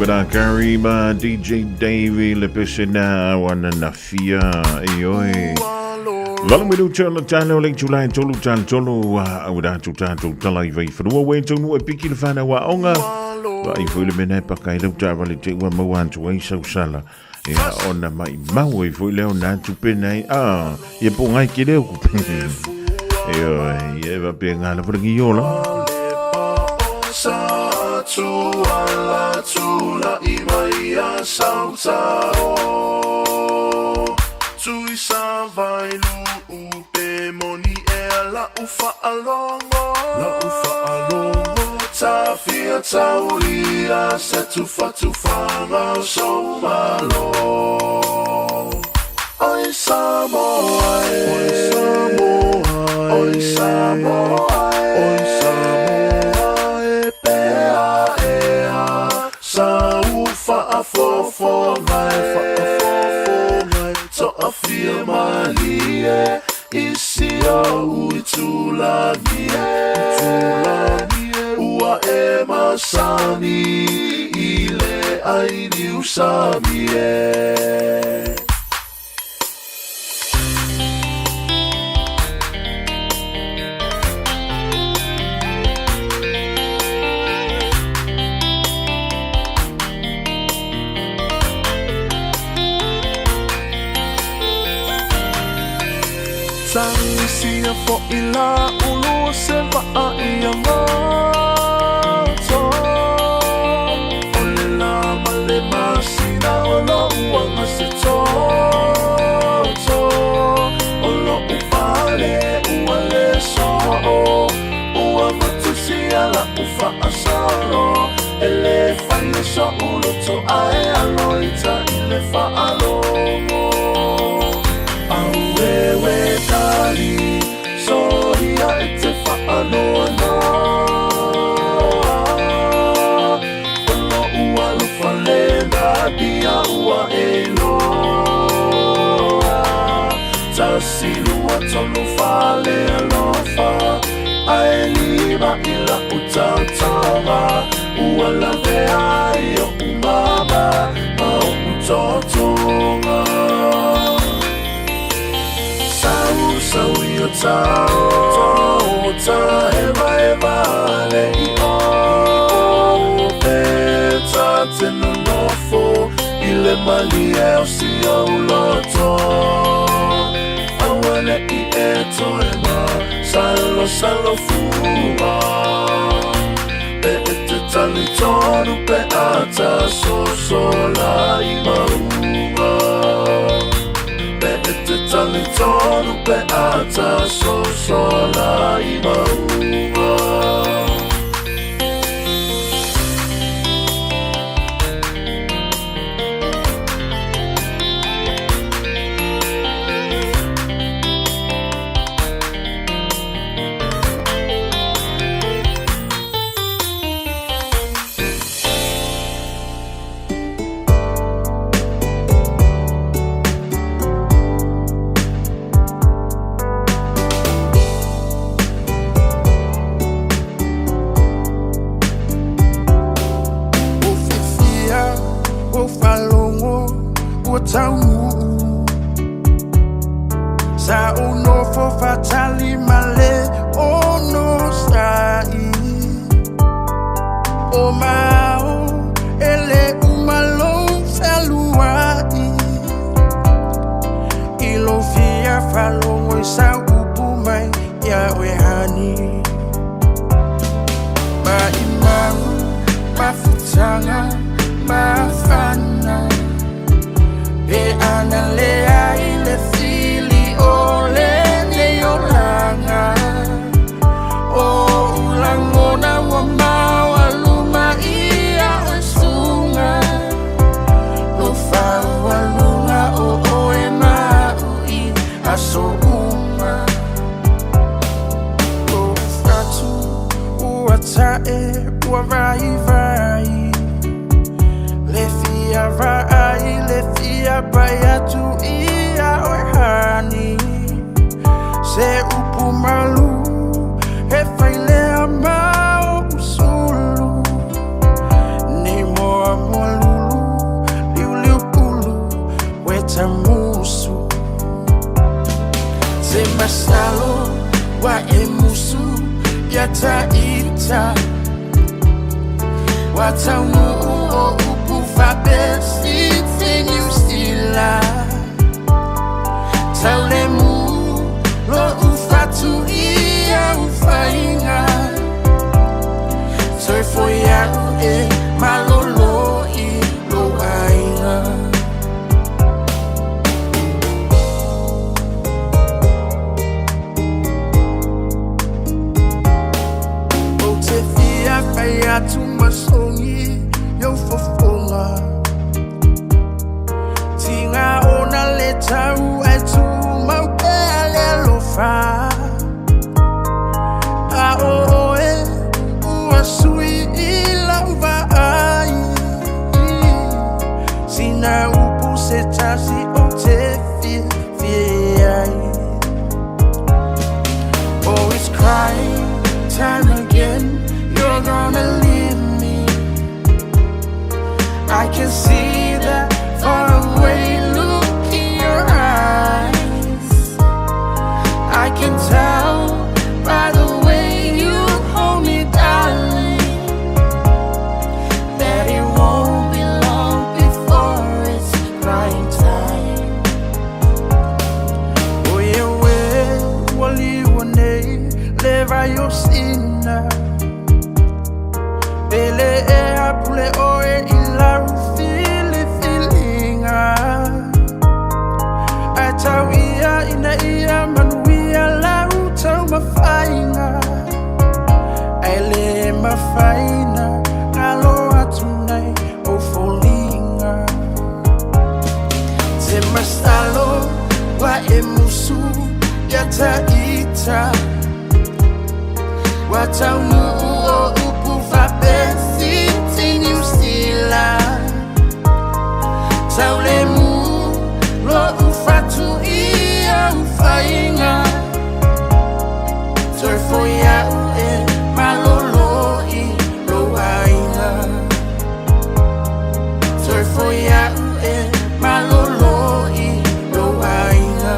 Robert Gary ma DJ Davey le pese na wana nafia e oe. Valu minute o le taeao le itula e tolu tala tolu a au rā tu tātou tala i vai whanua we taunu e piki le whanau a onga. Wa i fui le mena e pakai lau tāwale te ua maua atu ai sausala. Ia ona mai mau ai foi leo nā tupe nei. Ah, ia po ngai ki leo ku. E oi, ia e vape ngā la wharangi ola. Sa tu ala tu la i mai a sautao Tui sa vai lu u pe moni e la u whaalongo La u whaalongo Tawhia tauria se tu whatu whanga so malo Oi Samoa e Oi Samoa e Oi Samoa e Oi Samoa e Pea ea Sa u whaafofo ngai Whaafofo ngai To'afia malie I sia ui tūlani e Tūlani e Ua e masani I le ai ni usami e. Tangisia fo i la ulu se waa ia ngoto. O le la ma le masina o lo uanga se toto. O lo upale ua le so'o. Ua matusia la ufa asolo. E le fai le so'o loto ae alo ita i le whaalongo. Auewe tali, soia e te whaanoa noa. O lo ua lofa le nadia ua e loa. Tasi lua tolu fale alofa, ae lima i la utautoga. Ua lavea ai o umama ma o utotoga. Sau sau i o tau, ta eva eva le i o. Pe ta te nonofo, i le malie o si au loto. Aua le i e toe ma, salo salo fua. Pe e te tali tonu pe ata so la i maunga. Pe e te tali tonu pe ata so la i maunga. Ufifia, ufalongo, utaunu. Sa unofo fatali male ono sai. O mao ele umalo saluai. Ilo fia falongo sa upu mai ia wehani. Ma imau, ma futanga, ma fana. Pe ana le ai le fili o le nei o langa. O ulangona wa maua luma ia o sunga. No whaua lunga o oe mau i aso uma. O whatu ua tae ua vai vai. Le fia vai, le fia pai atu ia oe hani. Se upu malu, he whailea mao usulu. Nei moa moa lulu, liu liu pulu, weta musu. Ua taunuu o upu faapefiti Niu Sila Tau le mu lo'u fatu i au faiga Toe foi a'u e malolo i lou aiga. Ou te fia fai atu ma sogi i ou fofoga Tiga ona le tau ae tumau pea le alofa A o oe ua sui i lau vaai Sina upu se tasi ou te fiafia ai Oh it's crying time again You're gonna leave me I can see that faraway look in your eyes I can tell by the way you hold me darling That it won't be long before it's crying time O ia oe ua liua nei le vai o Sina Pele e apule oe i lau filifiliga Ae tau ia ina ia manuia lau taumafaiga Ae le mafai na galo atu nai ou foliga Te masalo ua e musu ia ta ita Ua taunuu o upu faapefiti Niu Sila Tau le mu lo'u fatu i au faiga Toe foi a'u e malolo i lou aiga Toe foi a'u e malolo i lou aiga.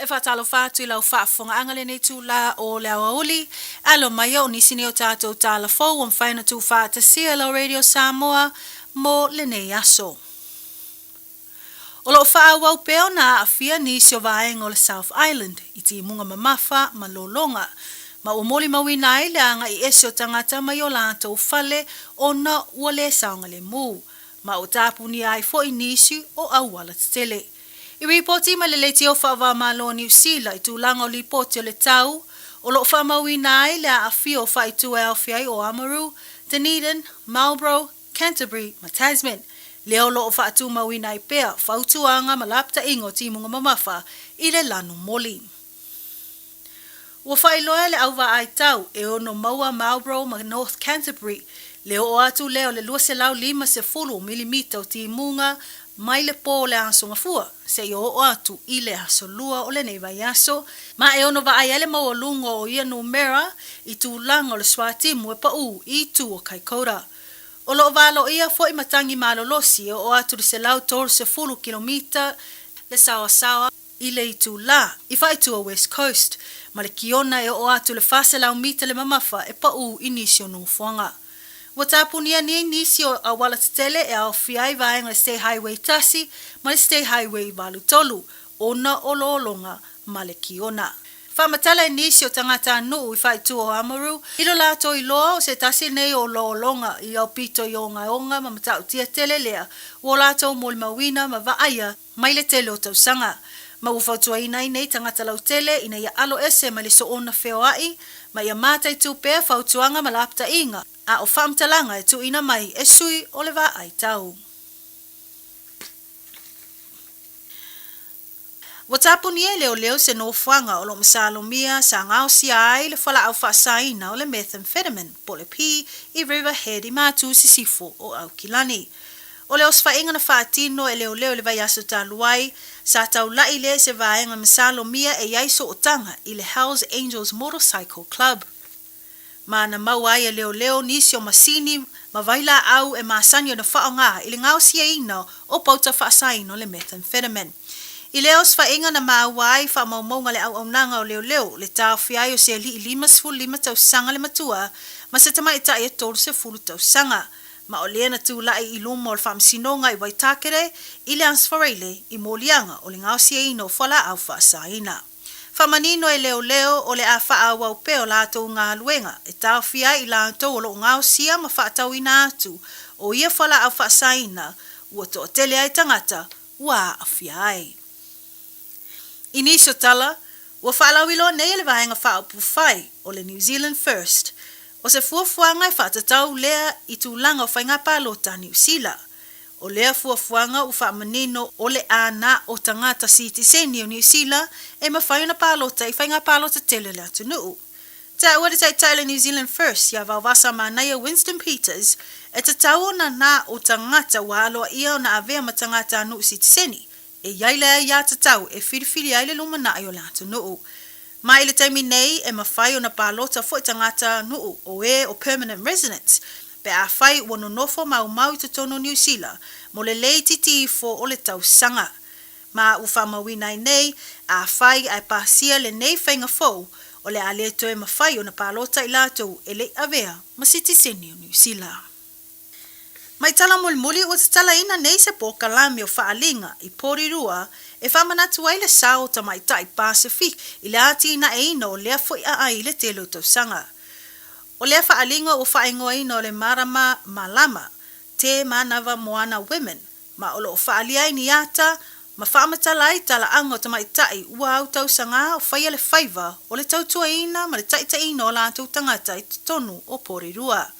E faatalofa atu i lau faafofogaaga lenei itulā o le aoauli. Alo mai o nisi nei o tatou tala fou ua mafai ona tuufaatasia e lau Radio Samoa mo lenei aso. O lo o faaauau pea ona aafia nisi o vaega o le South Island i timuga mamafa ma lologa, ma ua molimauina ai le agai ese o tagata mai o latou fale ona ua le saogalemu, ma ua tapunia ai foi nisi o auala tetele. I ripoti mai le Leitio Faava-o-Malo o Niu Sila i tulaga o lipoti o le tau, o lo o faamauina ai le aafia o faaitu e aofia ai o Oamaru, Dunedin, Marlborough, Canterbury ma Tasman, lea o lo o faatumauina ai pea fautuaga ma lapataiga o timuga mamafa i le lanu moli. Ua faailoa e le auvaai tau e ono maua Marlborough ma North Canterbury le oo atu lea o le 250 milimita o timuga mai le pō o le Aso Gafua seia oo atu i le Aso Lua o lenei vaiaso, ma e ono vaai ai le maualuga o ia numera i tulaga o le suatimu e paʻū i itu o Kaikoura. O lo o valoia foi matagi malolosi e oo atu i le 130 kilomita le saoasaoa i le itulā i faaitua West Coast, ma le kiona e oo atu i le 400 mita le mamafa e paʻū i nisi o nofoaga. Ua tapunia nei nisi o auala tetele e aofia ai vaega o le State Highway 1 ma le State Highway 83 ona o lologa ma le kiona. Faamatala e nisi o tagatanuu i faaitua o Amaru i lo latou iloa o se tasi nei o lologa i aupito i ogaoga ma matautia tele lea ua o latou molimauina ma vaaia mai le tele o tausaga. Ma ua fautuaina ai nei tagata lautele ina ia alo ese mai le soona feoai ma ia mataitu pea fautuaga ma lapataiga a o faamatalaga e tuuina mai e sui o le vaai tau. Ua tapunia e leoleo se nofoaga o lo o masalomia sa gaosia ai le fualaau faasaina o le methamphetamine po o le P i Riverhead i Matu Sisifo o Aukilani. O le osofaiga na faatino e leoleo i le vaiaso talu ai, sa taula'i lea i se vaega masalomia e i ai sootaga i le Hells Angels Motorcycle Club. Ma na maua ai e leoleo nisi o masini ma vailaau e masani ona faaaoga i le gaosiaina o pauta faasaina o le methamphetamine. I lea osofaiga na maua ai faamaumauga a le auaunaga o leoleo le taofia ai o se alii 55 tausaga le matua ma se tamaitai e 30 tausaga ma o lea na tulai i luma o le Faamasinoga i Waitakere i le Aso Faraile i moliaga o le gaosiaina o fualaau faasaina. Faamanino e leoleo o le a faaauau pea o latou galuega e taofia ai i latou o lo o gaosia ma faatauina atu o ia fualaau faasaina ua toatele ai tagata ua aafia ai. I nisi o tala, ua faalauiloa nei e le Vaega Faaupufai o le New Zealand First, o se fuafuaga e faatatau lea i tulaga o faiga palota a Niu Sila. O lea fuafuaga ua faamanino o le a na o tagata sitiseni o Niu Sila e mafai ona palota i faiga palota tele a le atunuu. Taua le taitai o le New Zealand First ia Vaovasa Manaia Winston Peters e tatau ona na o tagata ua aloaia ona avea ma tagata nuu sitiseni e i ai le aiatatau e filifili ai le lumanai o le atunuu. Ma i le taimi nei e mafai ona palota foi tagata nuu o e o permanent residents pe afai ua nonofo maumau i totonu o Niu Sila mo le le itiiti ifo o le tausaga. Ma ua faamauina ai nei, afai ae pasia lenei faiga fou, o le a le toe mafai ona palota i latou e le i avea ma sitiseni o Niu Sila. Mai tala mulimuli ua tatalaina nei se polokalame o faaaliga i Porirua e faamanatu ai le sao o tamaitai Pasefika i le atinaeina o lea foi aai i le tele o tausaga. O lea faaaliga ua faaigoaina o le Marama Malama, Te Manava Moana Women, ma o lo o faaalia ai ni ata ma faamatala ai talaaga o tamaitai ua autausagā o faia le faiva o le tautuaina ma le taitaiina o latou tagata i totonu o Porirua.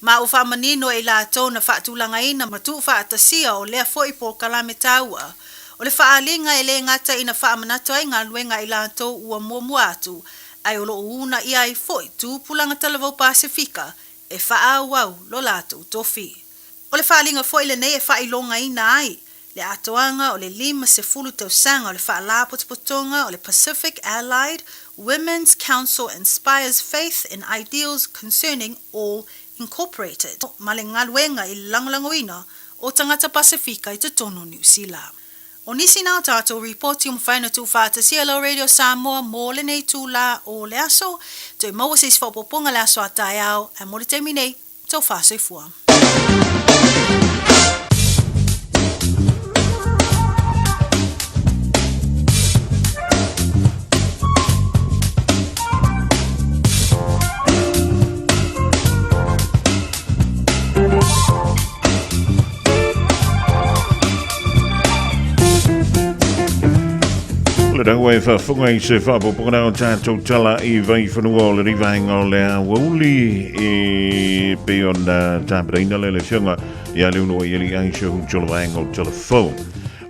Ma ua faamanino e i latou na faatulagaina ma tuufaatasia o lea foi polokalame taua o le faaaliga e le gata ina faamanatu ai galuega a i latou ua muamua atu ae o lo o uunaia ai foi tupulaga talavou Pasefika e faaauau lo latou tofi. O le faaaliga foi lenei e faailogaina ai le atoaga o le 50 tausaga o le Faalapotopotoga o le Pacific Allied Women's Council Inspires Faith in Ideals Concerning All Incorporated ma le galuega i le lagolagoina o tagata Pasefika i totonu o Niu Sila. O nisi na o tatou ripoti ua mafai ona tuufaatasia e lau Radio Samoa mo lenei itula o le aso. Toe maua se isi faaopoopoga le aso a taeao, ae mo le taimi nei, Tau faasoifua. Le rau e whafunga i se whapopokana o tātou tala i vaiwhanua o le rivaenga o le awauli e pei ona tapenaina le le afioga ia Leuluai Eli Aisha Hutolovaenga o Telefou.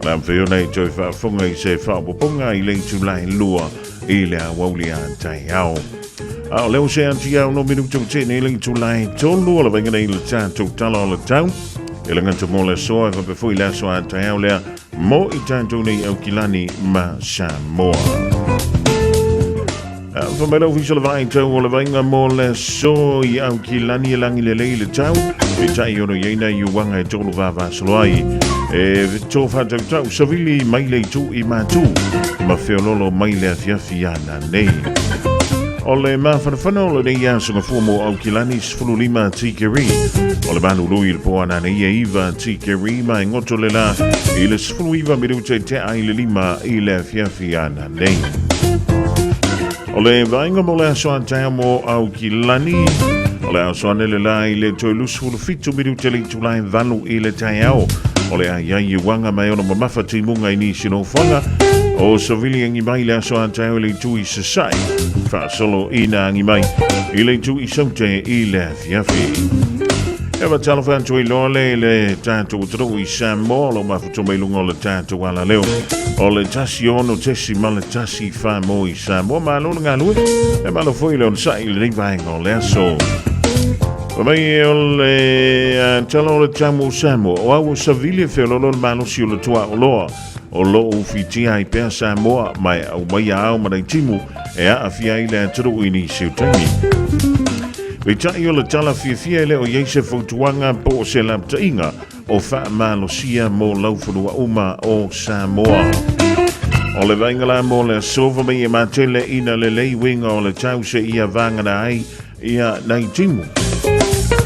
O le a mafai ona e toe faafofoga i se faaopoopoga i le itula e 2 i le aoauli a taeao. A o lea ua se atu ia ono minuta ua tee nei le itula e 3 o le vaega nei i le tatou tala o le tau. E le gata mo le aso e faapea foi le aso a taeao lea mo i tatou nei Aukilani ma Samoa. Fa mai le ofisa o le vaai tau o le vaaiga mo le aso i Aukilani e lagi lelei le tau. Peitai ono i ai nai uaga e tolu vavasolo ai. E tō whātautau savili mai le itu i mātū ma feololo mai le afiafi ana nei. O le mafanafana o lenei aso gafua mo Aukilani 15 tikeri. O le malulu i le po ana nei e 9 tikeri ma e ngoto le la i le 19 minute te ai le lima i le afiafi ana nei. O le vaenga mo le aso a taeao mo Aukilani, o le aso ane le la i le toe 27 minute le itula e 8 i le taeao. O le a iai i uaga mai ona mamafa timuga i nisi nofoaga. O savili angi mai le aso a taeao i le itu i Sasae, faasolo ina angi mai i le itu i Saute i le afiafi. E fatalofa atu ai loa le le tatou atunuu i Samoa o lo o mafuta mai luga o le tatou alaleo o le 16.14 mo i Samoa. Malo le galue, e malo foi le onosai i lenei vaega o le aso. Mai o le tala o le tamu o Samoa, o au o Savili e feololo le malosi o le tuaoloa o lo o ufitia ai pea Samoa ma e aumaia ao ma nai timu e aafia ai le atunuu i nisi o taimi. Peitai o le tala fiafia e le o i ai se fautuaga po o se lapataiga o faamalosia mo laufanua uma o Samoa. O le vaaiga la mo le aso fa mai e matele ina lelei uiga o le tau seia vagana ai ia nai timu.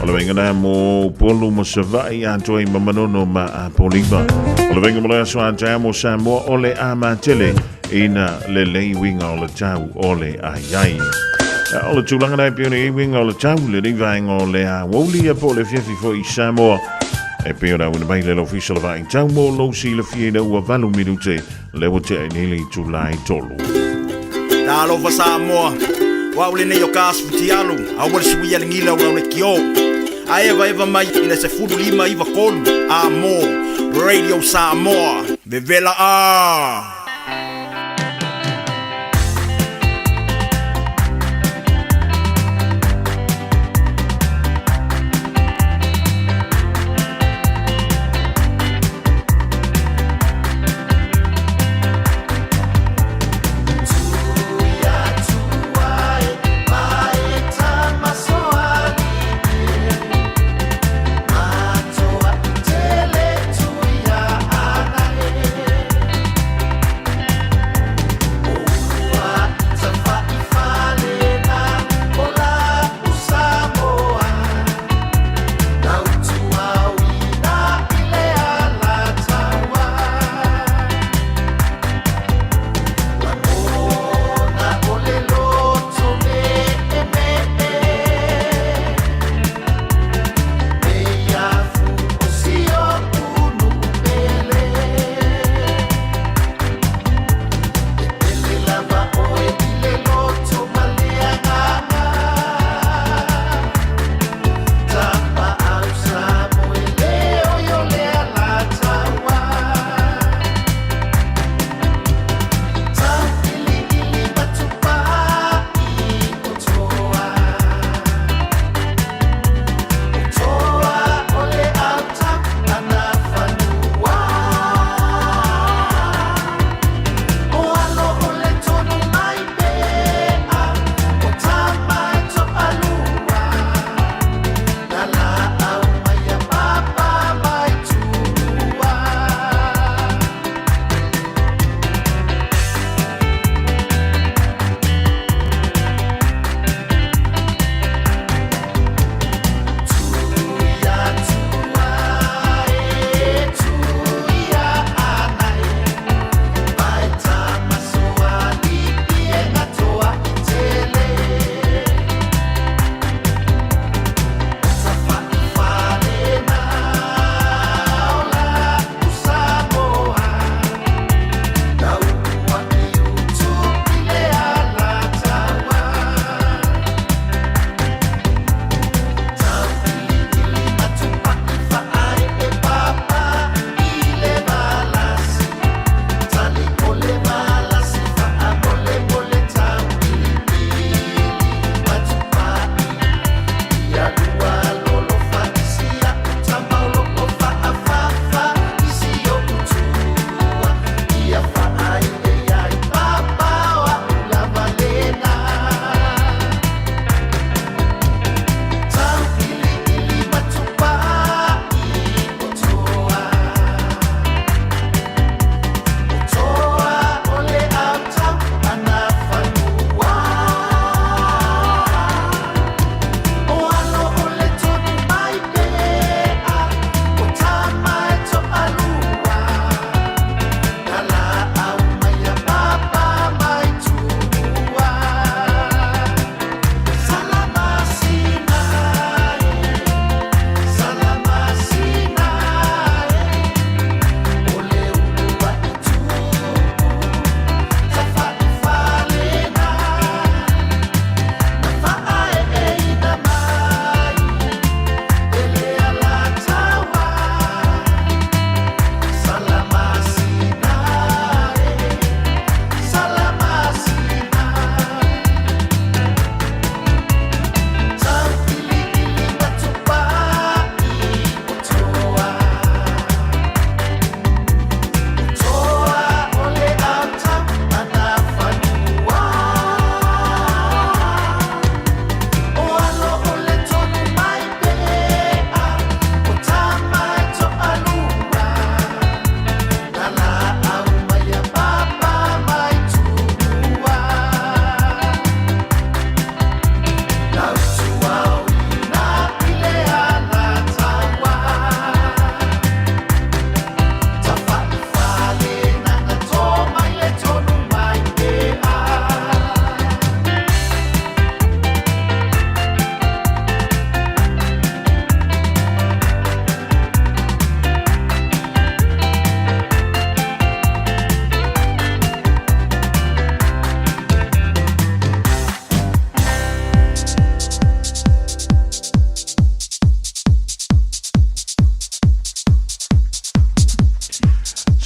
O le vaaiga la mo Upolu ma Savaii atoa i ma Manono ma Apolima. O le vaaiga mo le aso a taeao mo Samoa o le a matele ina lelei uiga o le tau o le aiai. O le tulaga la e pei ona i ai uiga o le tau lenei vaega o le aoauli ia po o le afiafi foi i Samoa. E pei ona auina mai le Ofisa o le Vaai Tau mo lou silafia ina ua 8 minute lea ua tea ai nei le itula e 3. Talofa Samoa, o au lenei o ka Futialu, aua le suia le gila o lau le kio. A eva eva mai i le 15 93 a mo Radio Samoa. Vevela a!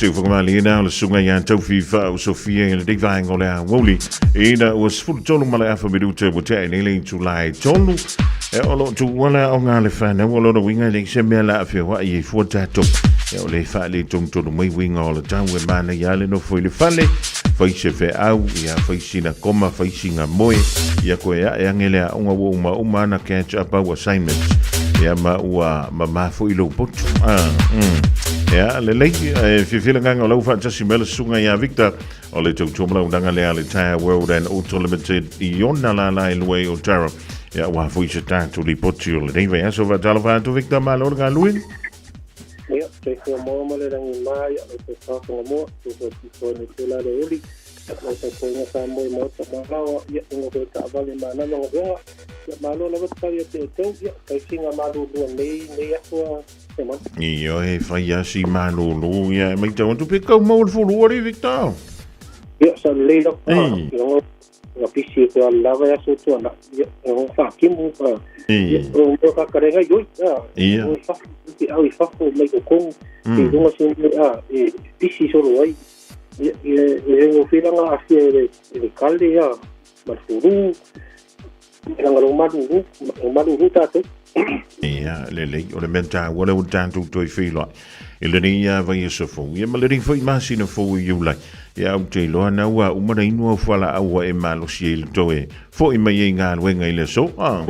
Se whakamali ina o le sunga ia taufi wha o Sofia i le dei vaenga o le awouli. Ina ua 13 ma le afa minute ua tea nei le itula e 3. E o lo tu wala o ngā le whanau o lona winga i le se mea la awhia wa i e fua tātou. E o le wha le tonu tonu mai winga o le tau e mana i ale no fo i le fale. Whai se whe au, ia whai sina koma, whai singa moe. Ia koe a e angele a unga ua uma uma ana catch up au assignments. Ia ma ua ma mafo i lou potu. Ah. Ia, lelei, e fiafia le agaga o lau faatasi mai le susuga iā Victor o le tautuamalaunaga lea a le Tire World and Auto Limited i ona lala e lua i Otara. Ia, ua foi se tatou lipoti o lenei vaiaso. Faatalofa atu Victor, malo le galue. Ia, soifua maua ma le lagi ma, ia, lau tofa Tongamua, soifua tifo nei te la le uli, ia, lau tapuaiga Samoa i maota ma laoa, ia, luga foi o taavale ma nama galuega, ia, malo lava te tau ia te outou, ia, taisiga malulua nei, nei aso a Simon. Ioe, fai asi malulu, ia, e maitau atu pe kau maua le fulu ali, Victor. Ia, sa lelei lava, Ei. ia, nga pisi e te lava e aso tua na, ia, ia, whakimu, ia, o mea whakarenga i oi, Ia. o i fafo, i au i fafo mai ko kongu, i runga se mea, e pisi solo ai, ia, i le rengo whiranga asia e le, e le kale, ia, ma le furu, e ranga lo maruru, o maruru tātou. Ia, lelei, o le mea tāua lea ua tatou toe feiloai i lenei vaiaso fou. Ia ma lenei foi masina fou i Iulai. Ia, ou te iloa na ua uma na inu au fualaau ua e malosi ai le toe fo'i mai ai i galuega i le aso. Ah.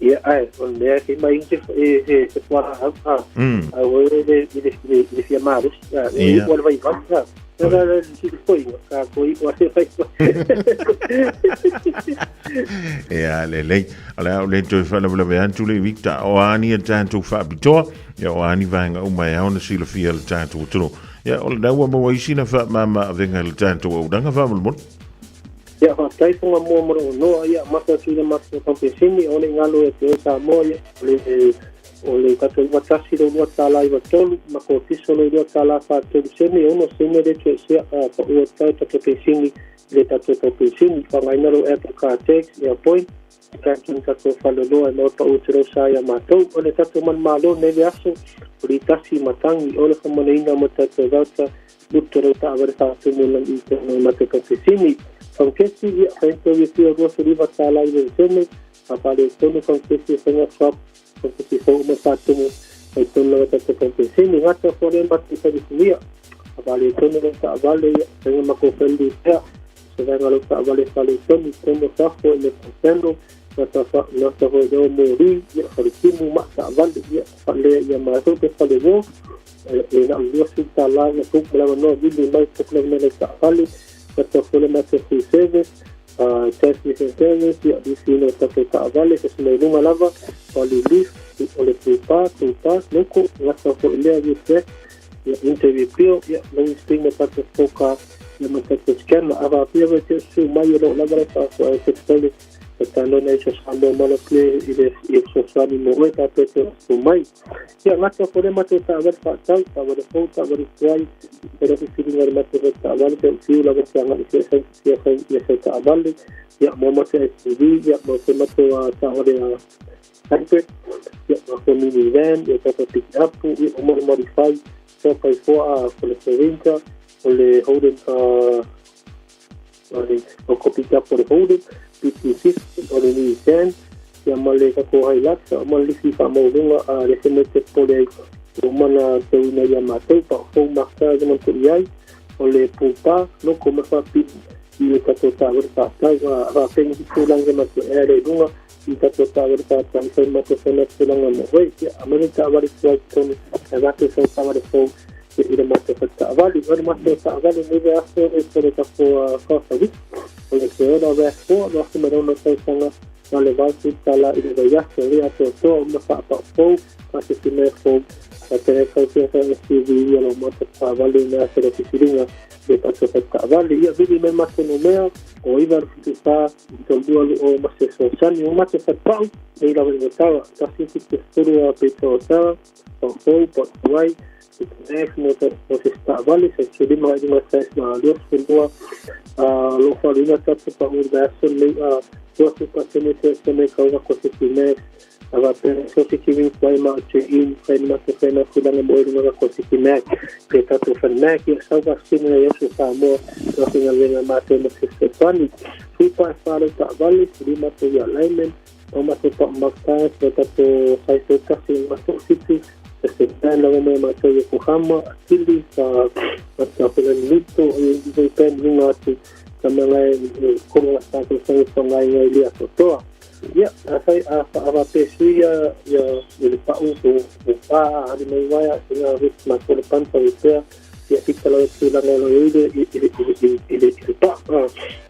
Ia, ai, o le mea ke mai se e se se fualaau, ah. Ai ua i le i le i le fia malosi, ah, e ua le vaivai, ah. Ia. Le foi, ka ko i ua se vai. Ia, lelei. O le a o le toe faalavelave atu le Victor. O a ni a tatou faapitoa. Ia, o a ni vaega uma e ao ona silafia e le tatou atunuu. Ia, o lena ua maua ai sina faamama avega i le tatou auaunaga faamolemole. Ia, faafetai Tonga mua ma lou noa, ia, mata atu i le matou kampesini, o le galo e te oe Samoa, ia, o le, o le tatou 91 lou $2.93, ma kotiso lou $2.43 sene, 6 sene le toesea, a paua tau tatou pensini i le tatou tau pensini. Faaaogaina lou Apple Car Tax, Airpoint, tatou tatou faleoloa e maua pau te rau sa ia matou. O le tatou manumalo nei le aso, o le itasi matangi, o le whamanaina mo tatou vauta, luto rau taavale whaatumu lang i te no matou kampesini. Whankesi, ia, whaento ia fia $29 i le sene, a whale tonu whankesi whainga swap, whankesi whauma whaatumu, mai tonu lava tatou kampesini. Ngata whare matu i wharefuia, a whale tonu rau taavale, ia, whainga mako whendu pea, se vaega lau taavale whale tonu, tonu whafo i le kampeno, ngata wha, ngata hoi reo mōri, ia, whare timu ma taavale, ia, whalea ia mātou pe whale wō, e na lua su tala na tuk mala no vili mai tuk na mele taavale, ngata whole mate free service, transmission service, ia, visi no tatou taavale, se sumai lunga lava, o le leaf, o le tupa, tupa, loko, ngata whole lea UPS, ia, interview pio, ia, long string ma tatou foka, ia ma tatou scanner, ava pia wa te su mai o lo lava le wha e te tole, e tano nei so sa mo malo ple i le i so sani mo oe ta pe te su mai. Ia, ngata whole mate taavale whaatau, taavale fou, taavale tuai, e rofi whiringa le mate whai taavale, te ufiu lava te anga i se sai, ia sai, ia sai taavale, ia, mo mate SUV, ia, mo te mate a taavale a hybrid, ia, mo te minivan, ia, tata pick up, ia, o mo modify, 4x4 a ko le Ranger, o le Holden, o le o ko pick up o le Holden, PT50, o le Nissan, ia ma le tatou Hilux, o ma le lisi whaamaulunga a le sene te pole o mana tauina ia mātou, pa fou maka ia man i ai, o le pūpā, loko ma whapi i le tatou tāwere whātau, a whāpengi ki tūlanga ma te ere lunga, i tatou tāwere whātau, whai ma te whana tūlanga mo hoi, ia a manu tāwere tuai tonu, e wate sau tāwere fou, ia i le mātou whataavali. O le mātou taavale nei le aso e tole tatou whawhawiki, o le te ora wea foa, no ase marona tausanga, na le vasu tala i le vaiaso, le atoatoa o ma whaapao fou, ka se te mea fou, ka te rekau tia sa SUV ia lo mātou taavale i mea ase le whiringa, le tatou whataavali. Ia vili me mate no mea, o iwa rufutu whā, i tō lua lu o mase sosani, o mate whatapau, nei rawa i watawa, tasi te furu a pētua o tawa, o fou, po tuai, i te Max mo te mo se taavale, se se lima i lima sa ma lua se lua, a lo whalina tatou pa ur vaso nei, a tua se pa se ne se se ne kaunga ko se te Max, A faapea so se kiwi kuai ma o te i fai ni matou fai na tulaga mo i luga ka kosiki mea pe tatou fale ki a sau vaksini na iaso Samoa no faigaluega matou ma se fesoasoani. Sui pa e wha lau taavale, lima matou ia alignment, o matou pa makta, se tatou sai se tasi matou fitu, se se pen lawa mai matou Yokohama, Atili, sa matou pela lito, i i pen lunga atu, ka manga e komo sa ko sa sa ngai ngai lia toa. Ia, a fai a fa a pe sui ia ia le pa'u o o pa ali mai waia se ngā wit ma ko le panta i pea ia pita lau tulaga lo i le i le i le i le i le pa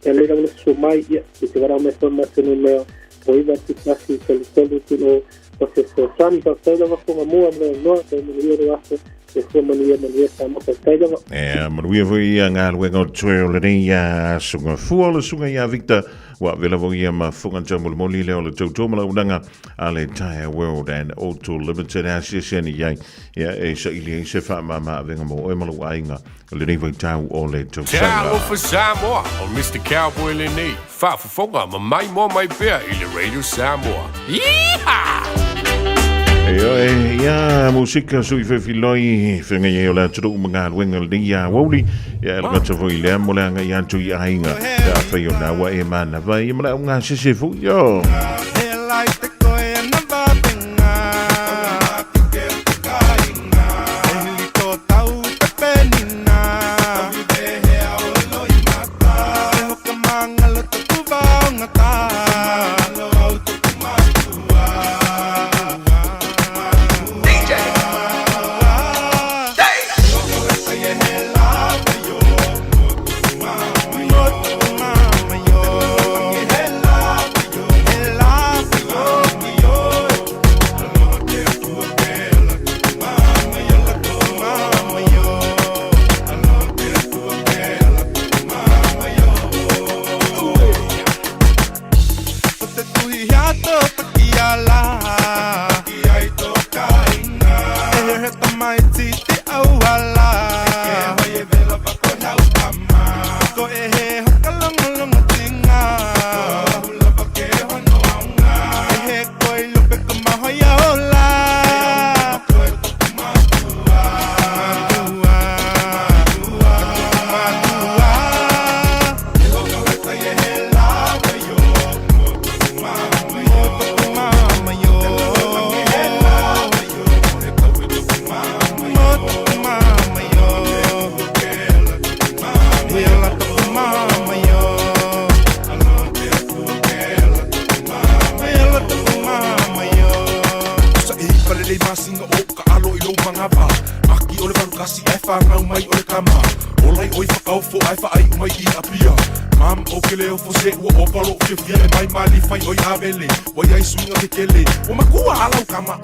e le le su mai ia i te wara mai ma tenu mea o iwa tu kasi tolu tolu tu o o se so sani ka tai lava ko mua mo no te mo ia ro aso e fua manuia manuia sa mo ka tai lava. E manuia foi ia ngā luenga o toe o lenei ia sunga fua o le sunga ia Victor ua vela foi ia ma funga tau molimoli le o le tauto ma launaga a le Tire World and Auto Limited a siasiani iai ia e saili ai se whaamama avenga mo oe ma lou aiga o lenei vaitau o le tausaga. Talofa Samoa, o Mr. Cowboy lenei, faafofoga ma maimoa mai pea i le Radio Samoa. Yeehaw! E oe, ia musika sui fefiloi, whenga i o le atunuu ma ngā luenga lenei ia wauli, ia e lagata foi lea mo le anga i atu i aiga, pe a whai o nā e mana vai, ma le au ngā sese fui, yo.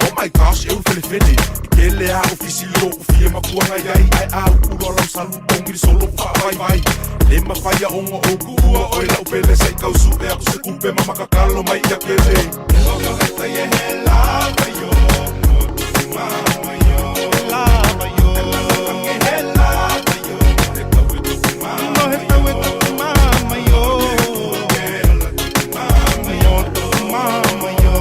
Oh my gosh, e ulu felefele I kele a ofisi lo ufia makuanga iai Ai a ukulo lau salu ongiri solo whaawai Le mawhaia ongo o kuua oi lau pele Se kausu e aku se kupe mamakakalo mai ia kele E hokaleta ye he lava yo Mama yo Lava yo He lava yo He tau e tuku mama He tau e tuku mama yo Mama yo Mama yo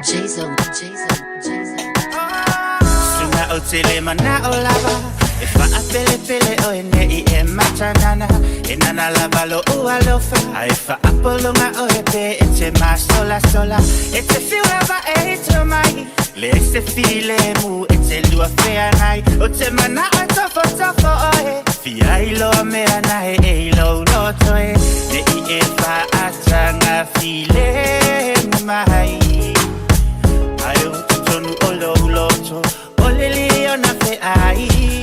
Jason, Jason, Jason. Sunga o tele mana o lava E wha pele pele o e ne i e matanana E nana lava lo ua lofa A e wha apolonga o e pe e te ma sola sola E te fiu lava e hito mai Le e se file mu e te lua fea nai O te mana o tofo tofo o e Fia i loa mea na e e i lo loto e Ne i e wha atanga file mai Ai o tonu o lo loto O le li o na ai.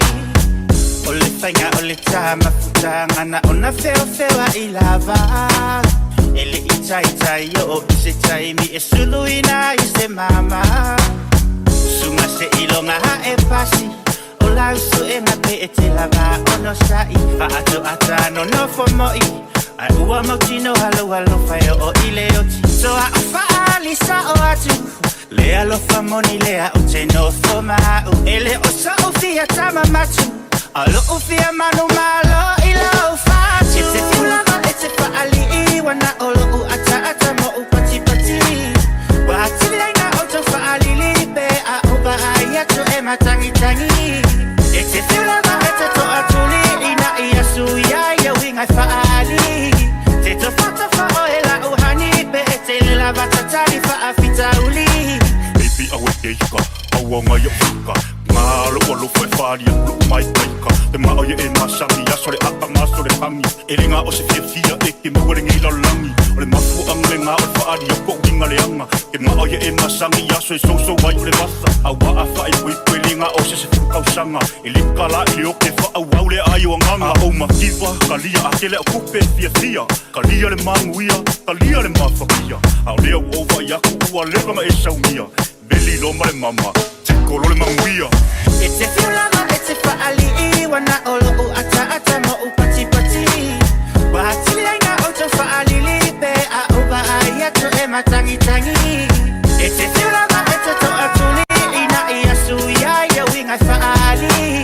O le faiga o le tamafutaga na ona feofeoaʻi lava. E leʻi taitai oo i se taimi e suluina ai se mama. Suga seʻiloga aʻe pasi o lau suʻega pe e te lava ono saʻi faatoata nonofo moʻi ae ua mautino alu alofa e oo i le oti so aʻo faali saʻo atu le alofa moni lea o te nofo maʻu e le o soʻu fia tamamatu a loʻu fia manu malo i lau fatu. E te fiulava e te faaliʻi wana o loʻu ataata moʻu patipati ua atili ai na outou faalili pe a o vaai atu e matagitagi. E te fiulava e te toʻatuli ina ia suia ia uiga e faali te tofatofa o e lau hani pe e te le lava tatali faafitauli. Baby awe te ika, aua ngai o fika. Ngā lo ua lo fai wharia, lu mai kaika. Te maa ia e masangi, aso le aka maso le hangi. E le ngā o se fia fia e ke maua le ngei lalangi. O le mafu ang le ngā o le whaaria ko winga le anga. Te maa ia e masangi, aso e soso vai o le vasa. A waa whae pui pui le ngā o se se furu kausanga. E le kala i le oke wha au au le ai o anganga. A o makiwa, kalia a kele o kupe fia fia. Kalia le manguia, kalia le mafakia. A o lea o ova i aku ua leva ma e saumia. Veli lo ma le mama, te kolo le manguia. E te fiulava e te faaliʻi wana o loʻu ataata moʻu patipati ua atili ai na outou faalili pe a o vaai atu e matagitagi. E te fiulava e te toʻatuli ina ia suia ia uiga e faali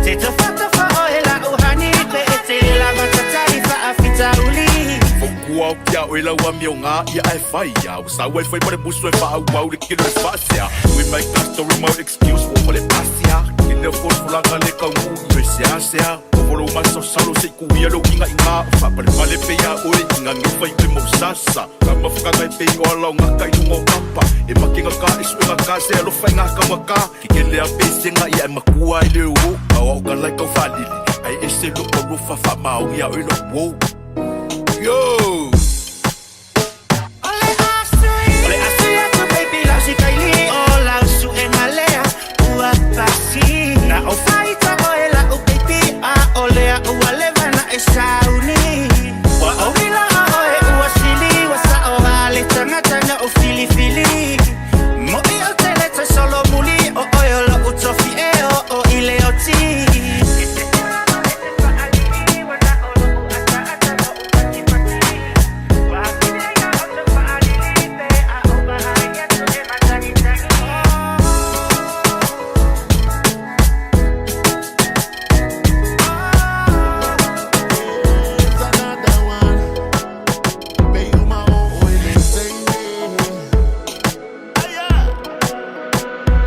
te tofatofa o e lau hani pe e te lava tatali faafitauli. Kua o kia o lau ami o ngā ia e whai ia. O sau e whai pare musu e wha au le kilo e whasia. We make a story mo excuse wo fale pasia. Ke leo fol fulanga le kau mu i me sea sea. O volo maso salo se ku ia lo inga inga. Fa pale pale pe ia oe inga nge whai pe mo sasa. Ka mawhakanga e pe o ala o ngā kai lunga o papa. E makinga ka e suenga ka se alo whai ngā kawa ka. Ke kele a pe senga ia e makua i le o. Ka o ka lai kau whalili. Ai e se lo o rufa wha maongi a oe lo wo. Yo! O le asu atu baby lau si kaili o lau suʻega lea ua pasi na o faita o e lau baby a o lea ua leva na e sauni ua ouila o e ua sili ua saʻo a le tagata na o filifili moʻi o tele toe solo muli o oe o loʻu tofi e o o i le oti. Another one. Pe uma o o ele teine.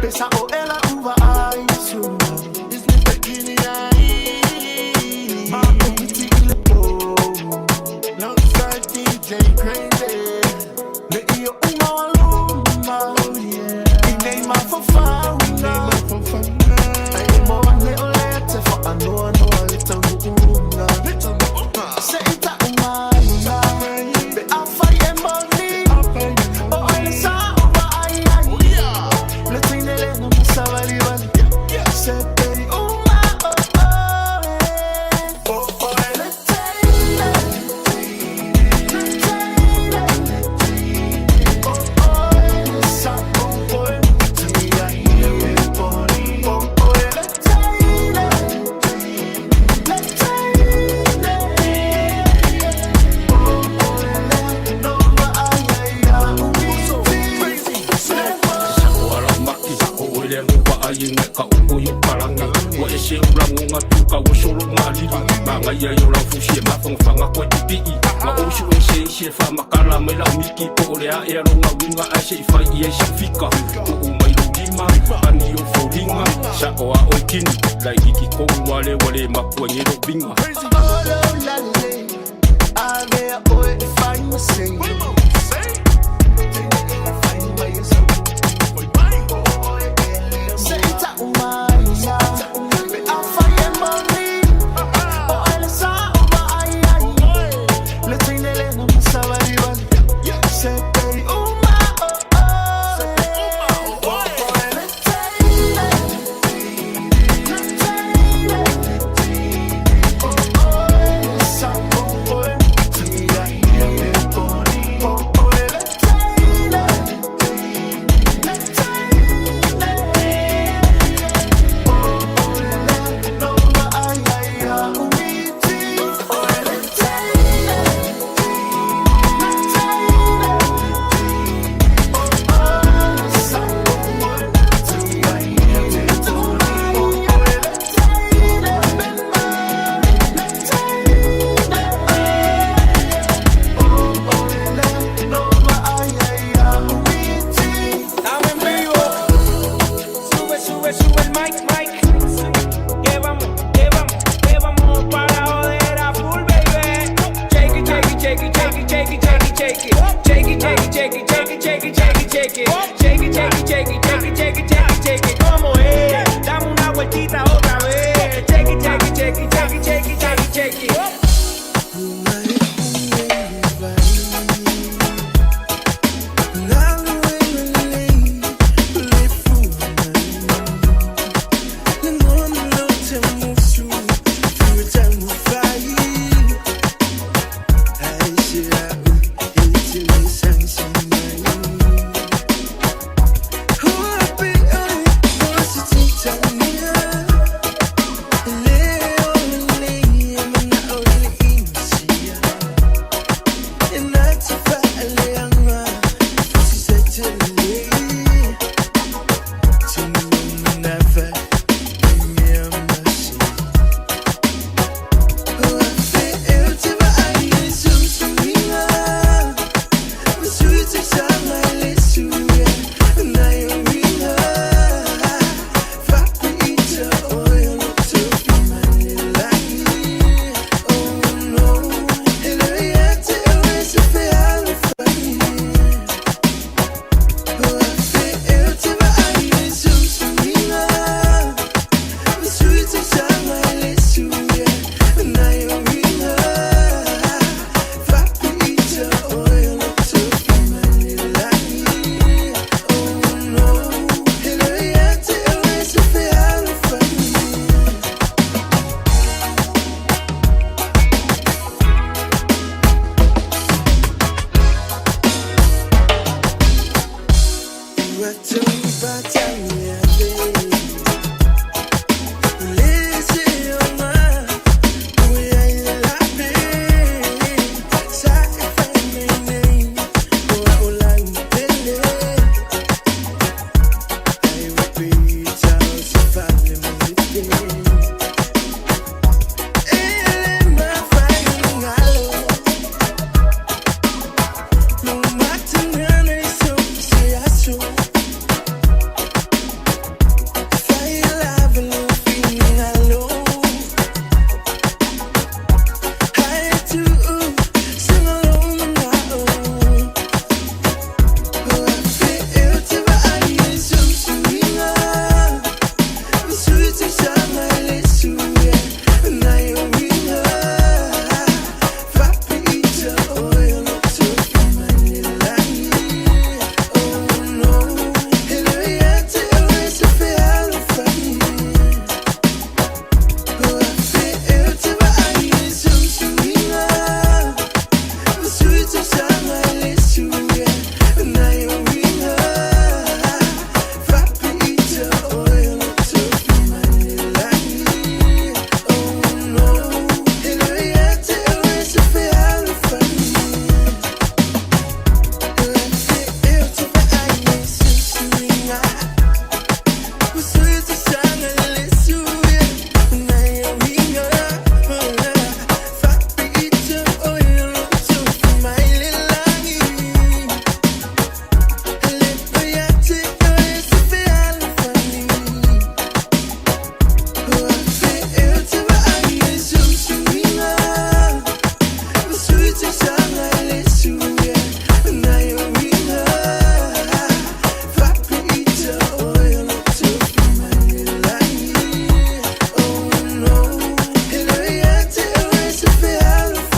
Pesa o ela uva ai su. Is me bikini ai. Ma o piti ile po. Alongside DJ Crazy. Le iyo uma waluma. Oh yeah. Inei ma fofauga. Ai mo ane o le te fa anoa noa le taunuunga. Se ita umaina. Pe afai e moni. O ai sa o va ai ai. Le teine le na masavali vali. Se pe uma o o eh. O o le teine. Le teine. O o le sa o o ti ai e poni. O o le teine. Le teine. O o le no va ai ai O ala maki o ele ngo pa ai ngai ka uku i palangi. Wa e se ula ngonga tuka o solo ngā lili. Manga ia i o lau fusi e mawhangawhanga koe pipii. Ma o su e se se wha makala mai lau miki po o le a e alo ngā winga a se i whai i e sa fika. O o mai lo lima, ani o fōringa. Sa o a oi kini, lai hiki kou wale wale makua nge lo binga. Olo lale, ave oe e fai ma sei. Se ita umaina, pe afai e moni. O ele sa o va ai ai. Le teine le na masavali vali. Se pe uma o o. O o le teine. Le shake it. Shake it, shake it, shake it, shake it, shake it, shake it, shake it. Shake it, shake it, shake it, shake it, shake it, shake it, shake it. ¿Cómo es? Dame una vueltita otra vez. Shake it, shake it, shake it, shake it, shake it, shake it, shake it.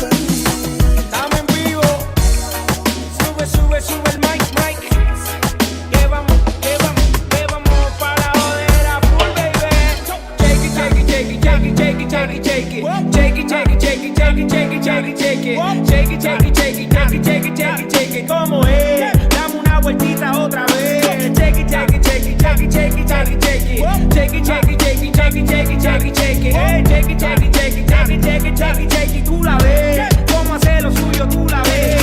Estamos en vivo. Sube, sube, sube el mic, mic. Que vamos, que vamos, que vamos pa' la jodera full, baby. Shake it, shake it, shake it, shake it, shake it, shake it, shake it. Shake it, shake it, shake it, shake it, shake it, shake it, shake it. Shake it, shake it, shake it, shake it, shake it, shake it, shake it. ¿Cómo es? Dame una vueltita otra vez. Shake it, shake it, shake it, shake it, shake it, shake it, shake it. Shake it, shake it, shake it, shake it, shake it, shake it, shake it. Hey, shake it, shake it, shake it, shake it, shake it, shake it, shake it. Tú la ves. Cómo hace lo suyo, tú la ves.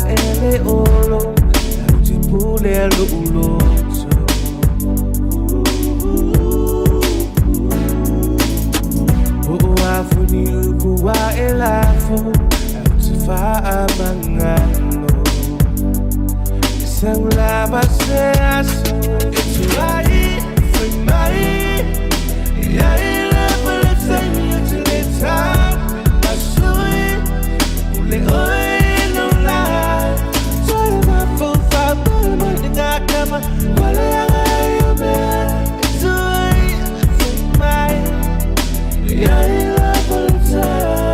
Ele olo. Tau lava se aso E tuai Fai mai Ia i le pele taimi o te le tau Asui Ule oi no la Toi ma fo fa pele mo te ngā kama Wale anga i o mea E tuai Fai mai Ia i le pele taimi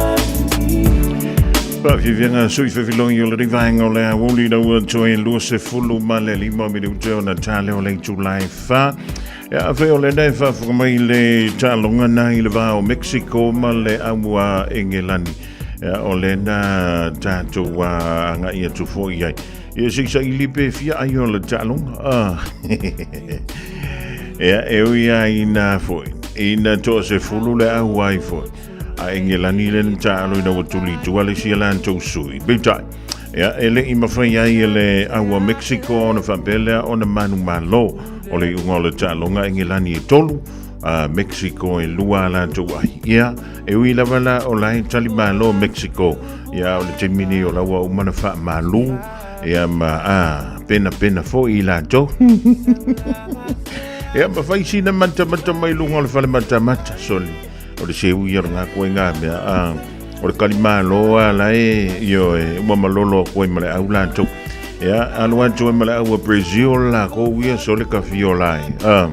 Faafiafiaga sui fefilogi o lenei vaega o le aoauli ina ua toe 25 minute ona ta lea o le itulā e 4. Ia afai o lena e faafofoga mai le taaloga na i le va o Mexico ma le aua Engelani. Ia o lena tatou agai atu foi ai. Ia se i saili pe fia ai o le taaloga. Ah. Ia e ui lava ina foi, ina toasefulu le au ai foi. A Engelani le na taalo ina ua tuli i tua le isi a latou sui. Peitai, ia, e le i mafai ai e le au a Mexico ona faapea lea ona manumalo o le iuga o le taaloga Engelani e tolu, a Mexico e lua a latou ai. Ia, e ui lava la o la e tali malo Mexico, ia, o le taimi nei o la ua uma ona faamalu, ia, ma, a, penapena foi i latou. Ia, ma fai sina matamata mai luga o le fale matamata, soli. O le seu ia o le ngā koe ngā mea, a, o le kalimalo a la e, ioe, ua malolo aku ai ma le au latou. Ia, alu atu ai ma le au a Brazil la kou ia so le kafiola ai. A,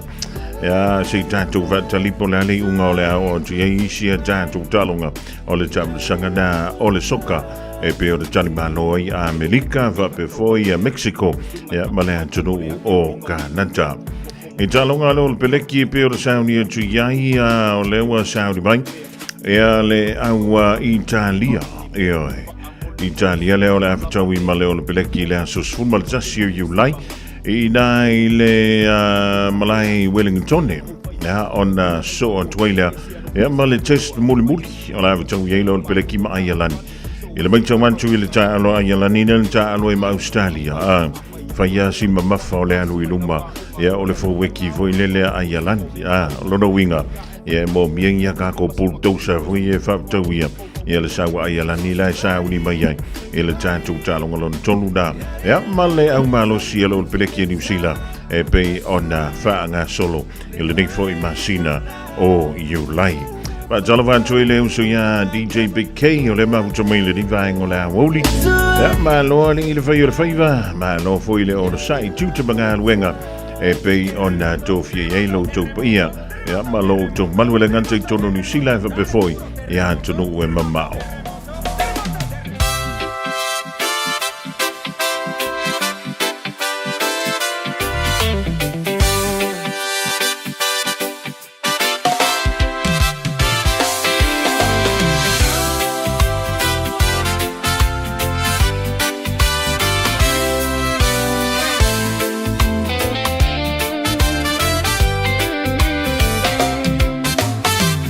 ia, se i tatou faatalipo le a le iuga o le a oo atu i ai isi a tatou taaloga o le taamilosaga na o le soka e pei o le talimalo ai a Amerika faapea foi ia Mexico ia ma le atunuu o Kanata. I taaloga lea o le peleki e pei o le sauni atu i ai a o lea ua sauni mai ia le au a Italia. Ioe. Italia lea o le a fetaui ma le o le peleki i le aso 11 o Iulai i ina i le malae i Wellingtone. Ia, ona soo atu ai lea ia ma le test mulimuli o le a fetaui ai le o le peleki ma Aialani. I le matau atu i le taalo a Aialani lea na taalo ai ma Australia. Fai si mamafa o le alu i luma, ia o le foueki foi lele a Aialani. A, o lona uiga, ia e moomia ia kākou bulldozer foi e faafetauia ia le sau a Aialani la e sauni mai ai i le tatou taaloga lona tolu na. Ia, ma le au malosi a le Olepeleki a Niu Sila e pei ona faagasolo i lenei foi masina o Iulai. Faatalofa atu i le uso iā DJ Big K o le mafuta mai lenei vaega o le aoauli. Ia, malo alii i le fai o le faiva, malo foi le onosai tiute ma galuega e pei ona tofia i ai lo outou paia, ia, ma lo outou malu e le gata i totonu o Niu Sila e faapea foi i atunuu e mamao.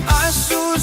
Aso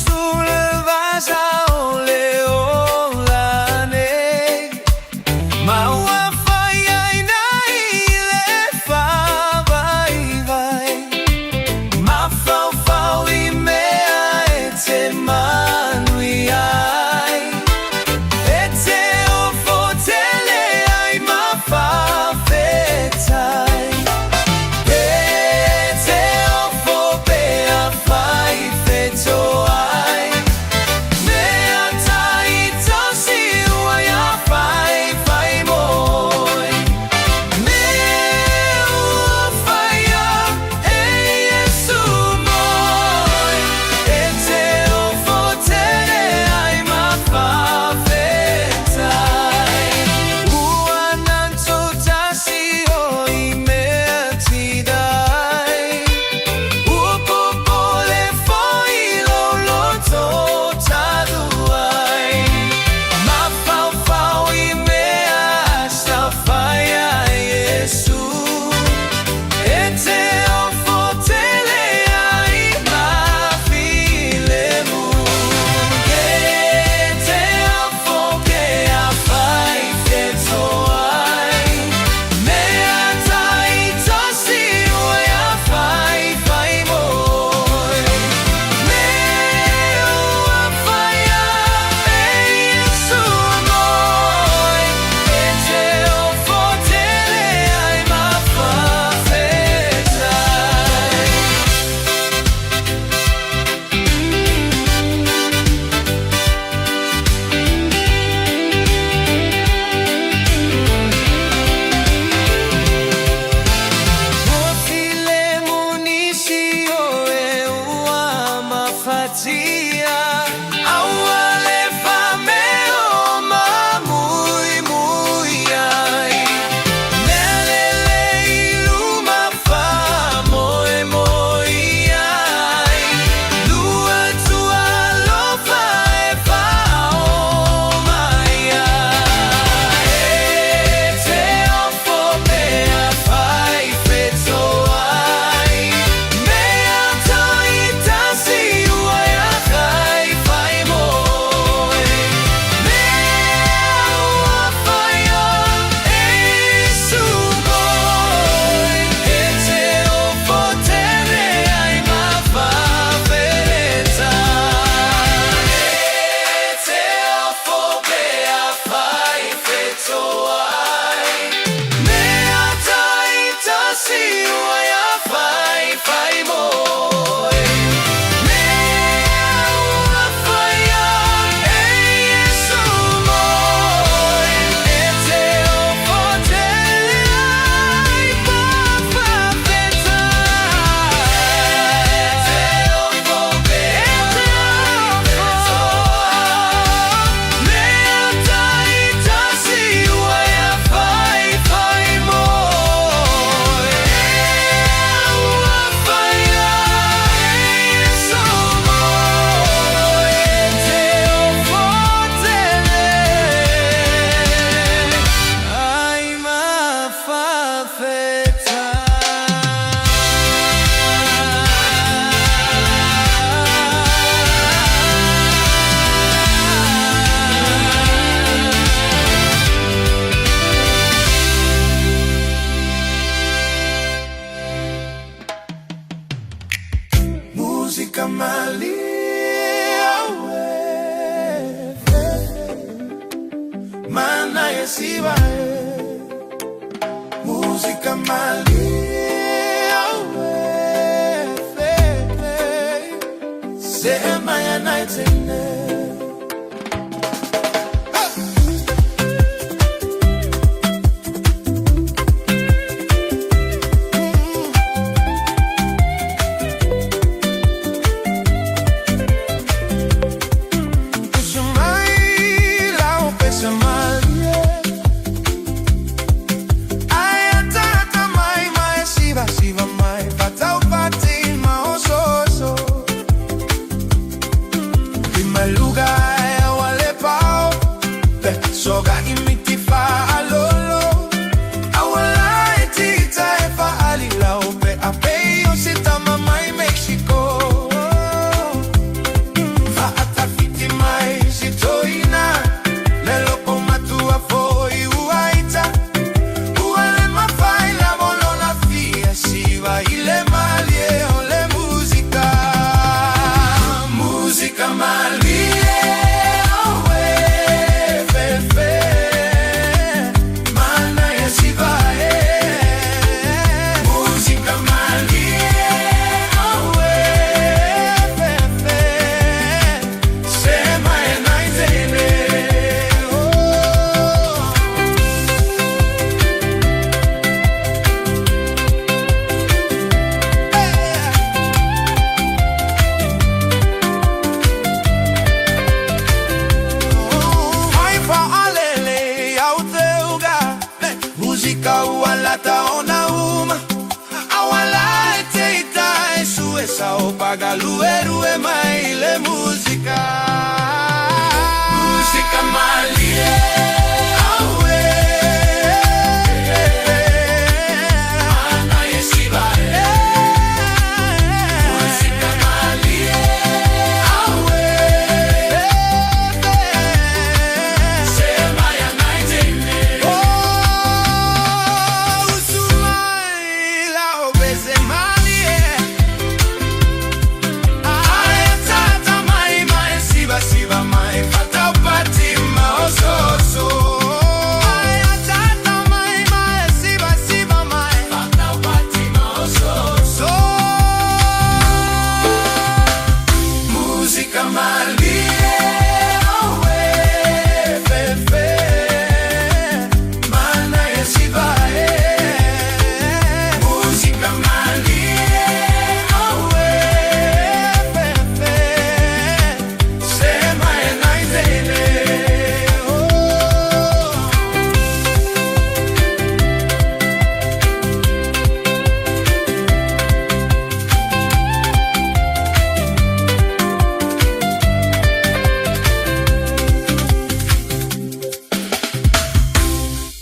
Musika malie aue Mana yesiva Musika malie aue Sema ya naitene.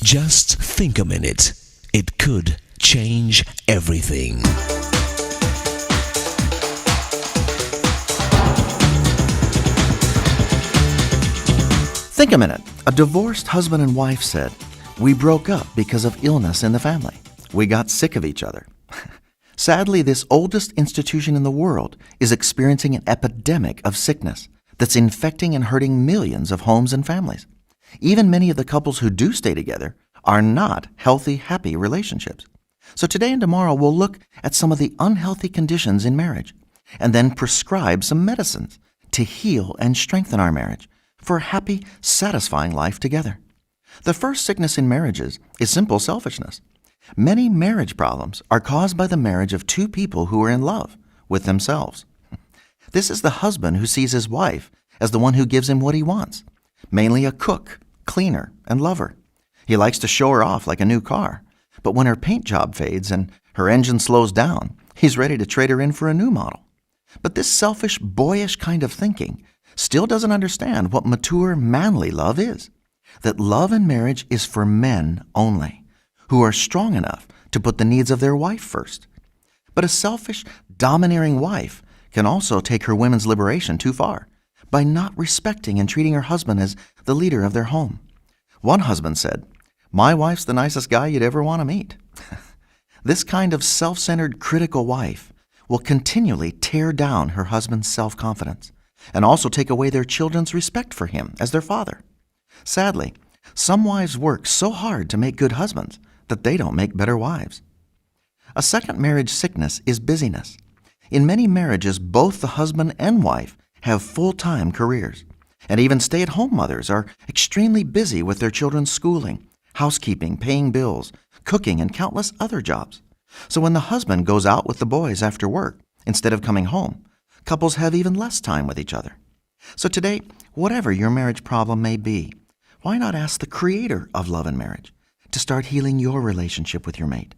Just think a minute. It could change everything. Think a minute. A divorced husband and wife said, We broke up because of illness in the family. We got sick of each other. Sadly, this oldest institution in the world is experiencing an epidemic of sickness that's infecting and hurting millions of homes and families. Even many of the couples who do stay together are not healthy, happy relationships. So today and tomorrow, we'll look at some of the unhealthy conditions in marriage and then prescribe some medicines to heal and strengthen our marriage for a happy, satisfying life together. The first sickness in marriages is simple selfishness. Many marriage problems are caused by the marriage of two people who are in love with themselves. This is the husband who sees his wife as the one who gives him what he wants, mainly a cook, cleaner, and lover. He likes to show her off like a new car, but when her paint job fades and her engine slows down, he's ready to trade her in for a new model. But this selfish, boyish kind of thinking still doesn't understand what mature, manly love is. That love in marriage is for men only, who are strong enough to put the needs of their wife first. But a selfish, domineering wife can also take her women's liberation too far by not respecting and treating her husband as the leader of their home. One husband said, My wife's the nicest guy you'd ever want to meet. This kind of self centered, critical wife will continually tear down her husband's self confidence and also take away their children's respect for him as their father. Sadly, some wives work so hard to make good husbands that they don't make better wives. A second marriage sickness is busyness. In many marriages, both the husband and wife have full time careers, and even stay at home mothers are extremely busy with their children's schooling, housekeeping, paying bills, cooking, and countless other jobs. So when the husband goes out with the boys after work, instead of coming home, couples have even less time with each other. So today, whatever your marriage problem may be, why not ask the creator of love and marriage to start healing your relationship with your mate?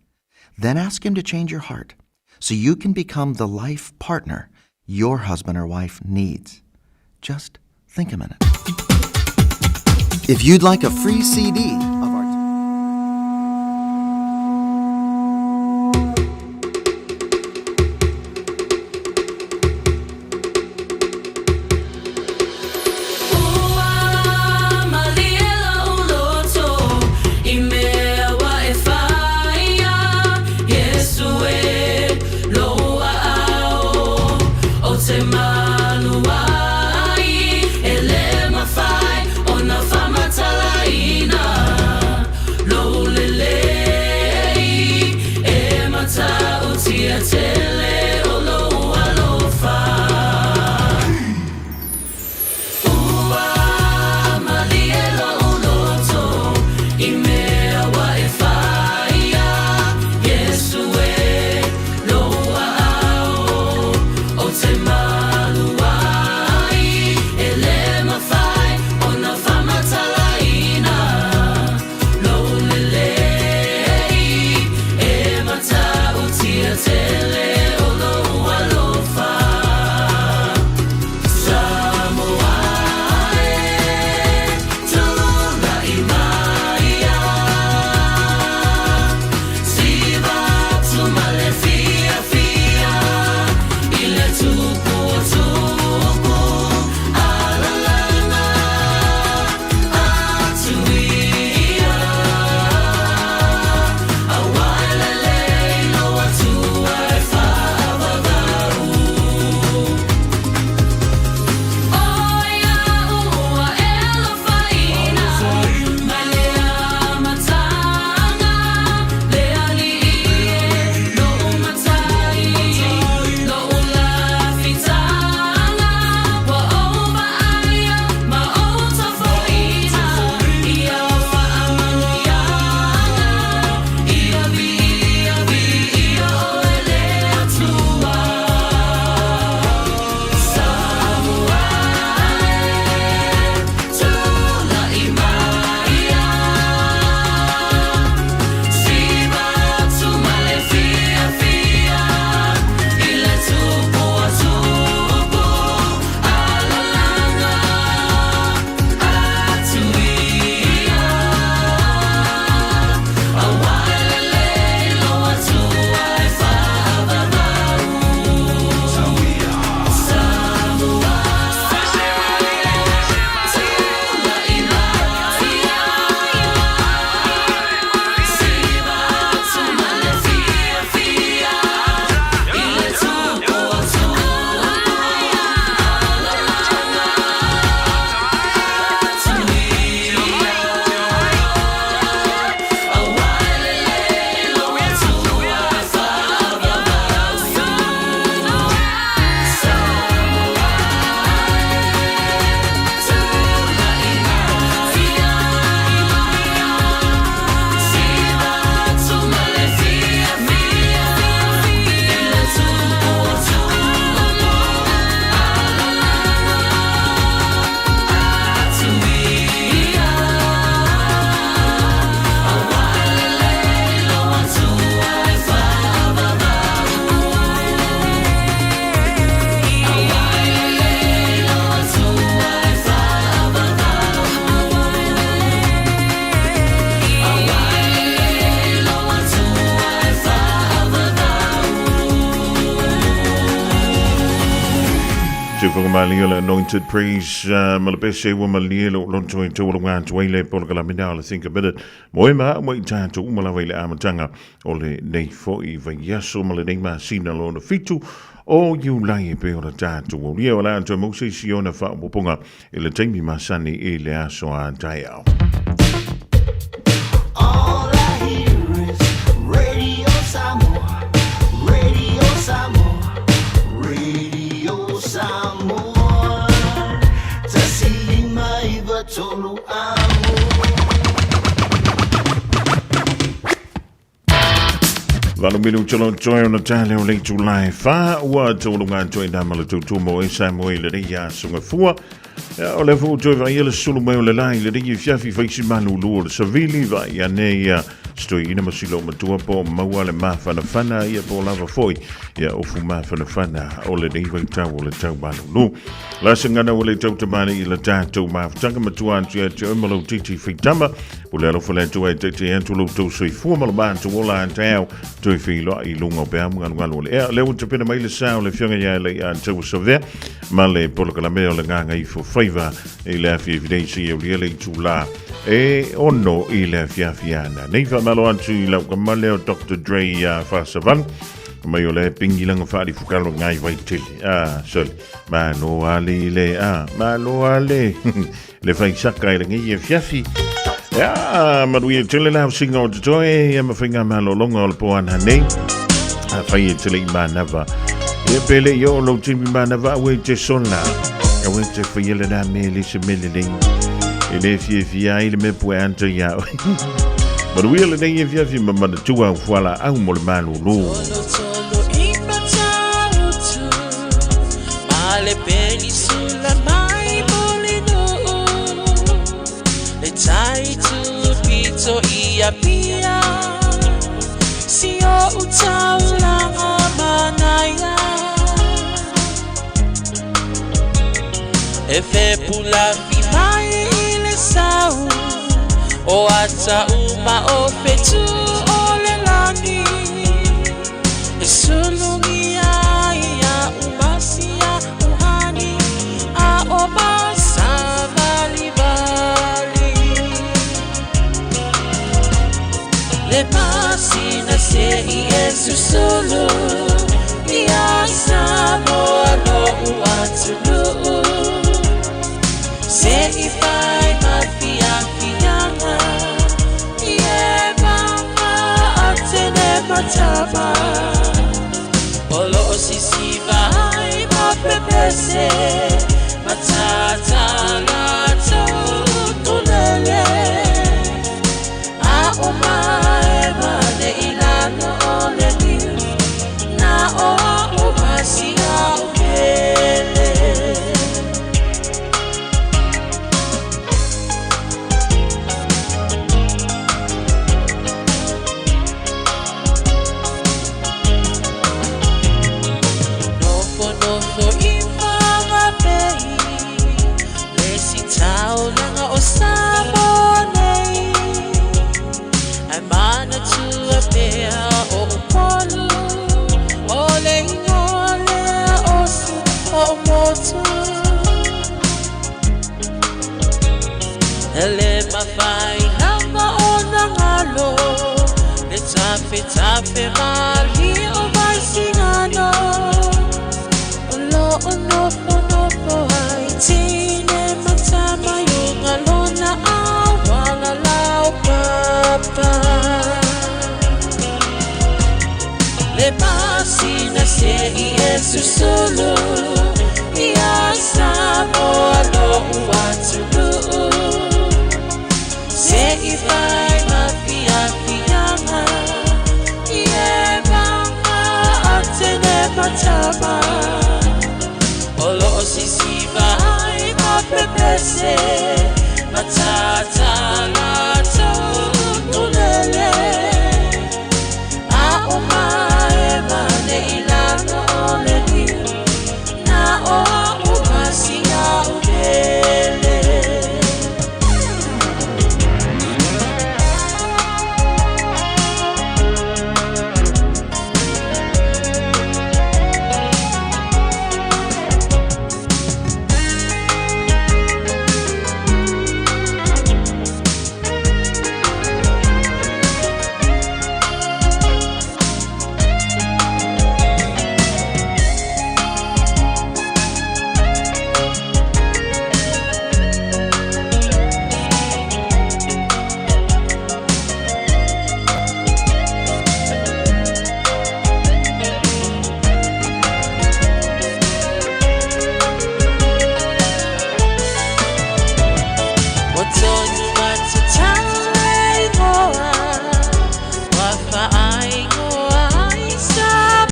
Then ask him to change your heart so you can become the life partner your husband or wife needs. Just think a minute. If you'd like a free CD of our Ua malie lou loto i mea ua e faia, Iesu e lou aao ou te malu ai, e le mafai ona faamatalaina lou lelei, e matautia tele o lou alofa. Ua malie lou loto i mea ua e faia, Iesu e lou aao ou te malu ai, e le mafai ona faamatalaina lou lelei, e matautia tele o lou alofa. Samoa e tulai maia, siva atu ma le fiafia i le Tupu o tupu, alalaga atu ia, auā e lelei lou Atua e faavavau. O ia ua e alofaina mai le amataga, le Alii e lou Matai, lou Lafitaga. Tufaga malie o le Anointed Praise ma le pese ua malie lo loto e taualuga atu ai le polokalame o le Think a Minute. Mo e ma au i tātou uma lava i le amataga o lenei foi vaiaso ma lenei masina lona fitu o Iulai e pei ona tatou aulia o le a toe maua se isi ona faaopoopoga i le taimi masani i le aso a taeao. All I hear is Radio Samoa, Radio Samoa, Radio Samoa. 105 3 amo. 8 minute lo toe ona tale o le itula e 4 ua tauluga atu ai nama le tautua mo e Samoa i lenei aso gafua. Ia, o le foi toe vaai le sulu mai o le la i lenei afiafi faisi malulu o le savili vai ane ia stoiina ma silo matua po maua le mafanafana ia po lava foi ia ofu mafanafana o lenei vaitau o le tau malulu. La sangana o le tau tamani i le tatou mafutaga matua atu ia te oe ma lou titi faitama o le alofa le atua e taitai atu lo outou soifua ma lo matou ola a taeao toe feiloai i luga o peau ma galugalu o le ea. Lea ua tapena mai le sa o le afioga ia le ia Taua Savea ma le polokalame o le Gagaifo Faiva i le afiafi nei seia aulia le itulā e 6 i le afiafi ana. Nei faamalo atu i lau kamale o Dr. Dre ia Faasavalu mai o le pingilanga whaarifukalo ngai vaitele. Ah, sorry. Malo ale i le, ah, malo ale. Le faisaka i le ngai afiafi. Ia, manuia tele lau singa o te toe, ia mawhainga malolonga o le poana nei. A whai e tele i mānawa. Ia pele i o lau timi mānawa awe te sola. Awe te whai ele nā me le se mele nei. E le fia fia ai le me pue anta ia. Manuia le nei afiafi ma manatua au fuala au mo le malolo. Tolo i matautu Ma le penisula mai Mulinuu Le tai tu pito i Apia Si o utaulanga manaia E fe pula fi mai i le sau O ata uma o fetu o le lani E sulungi ai ia umasia uhani A o masavali vali Le masina se i e susulu Ia Samoa lo uatunuu Se i fai ma fia fianga I e manga a tene matama O lo o sisiva ai ma pepese Matata la tau tulele A o mai ma le ilano o le niu Na o a o masia o pele. Nofo nofo i whangapei Le si taulanga o Samoa nei Ai mana tua pea o Upolu O le ingoa lea o si o motu Ele mawhai lava o nangalo Le tafe tafe mali o vaisingano O lo o nofo nofo ai tine matama yunga lona awala lau papa Le masina se i e susulu Ia Samoa lo uatunuu Se i fai ma fia fianga I e manga a tene matama O lo o sisiva ai ma pepese Matata.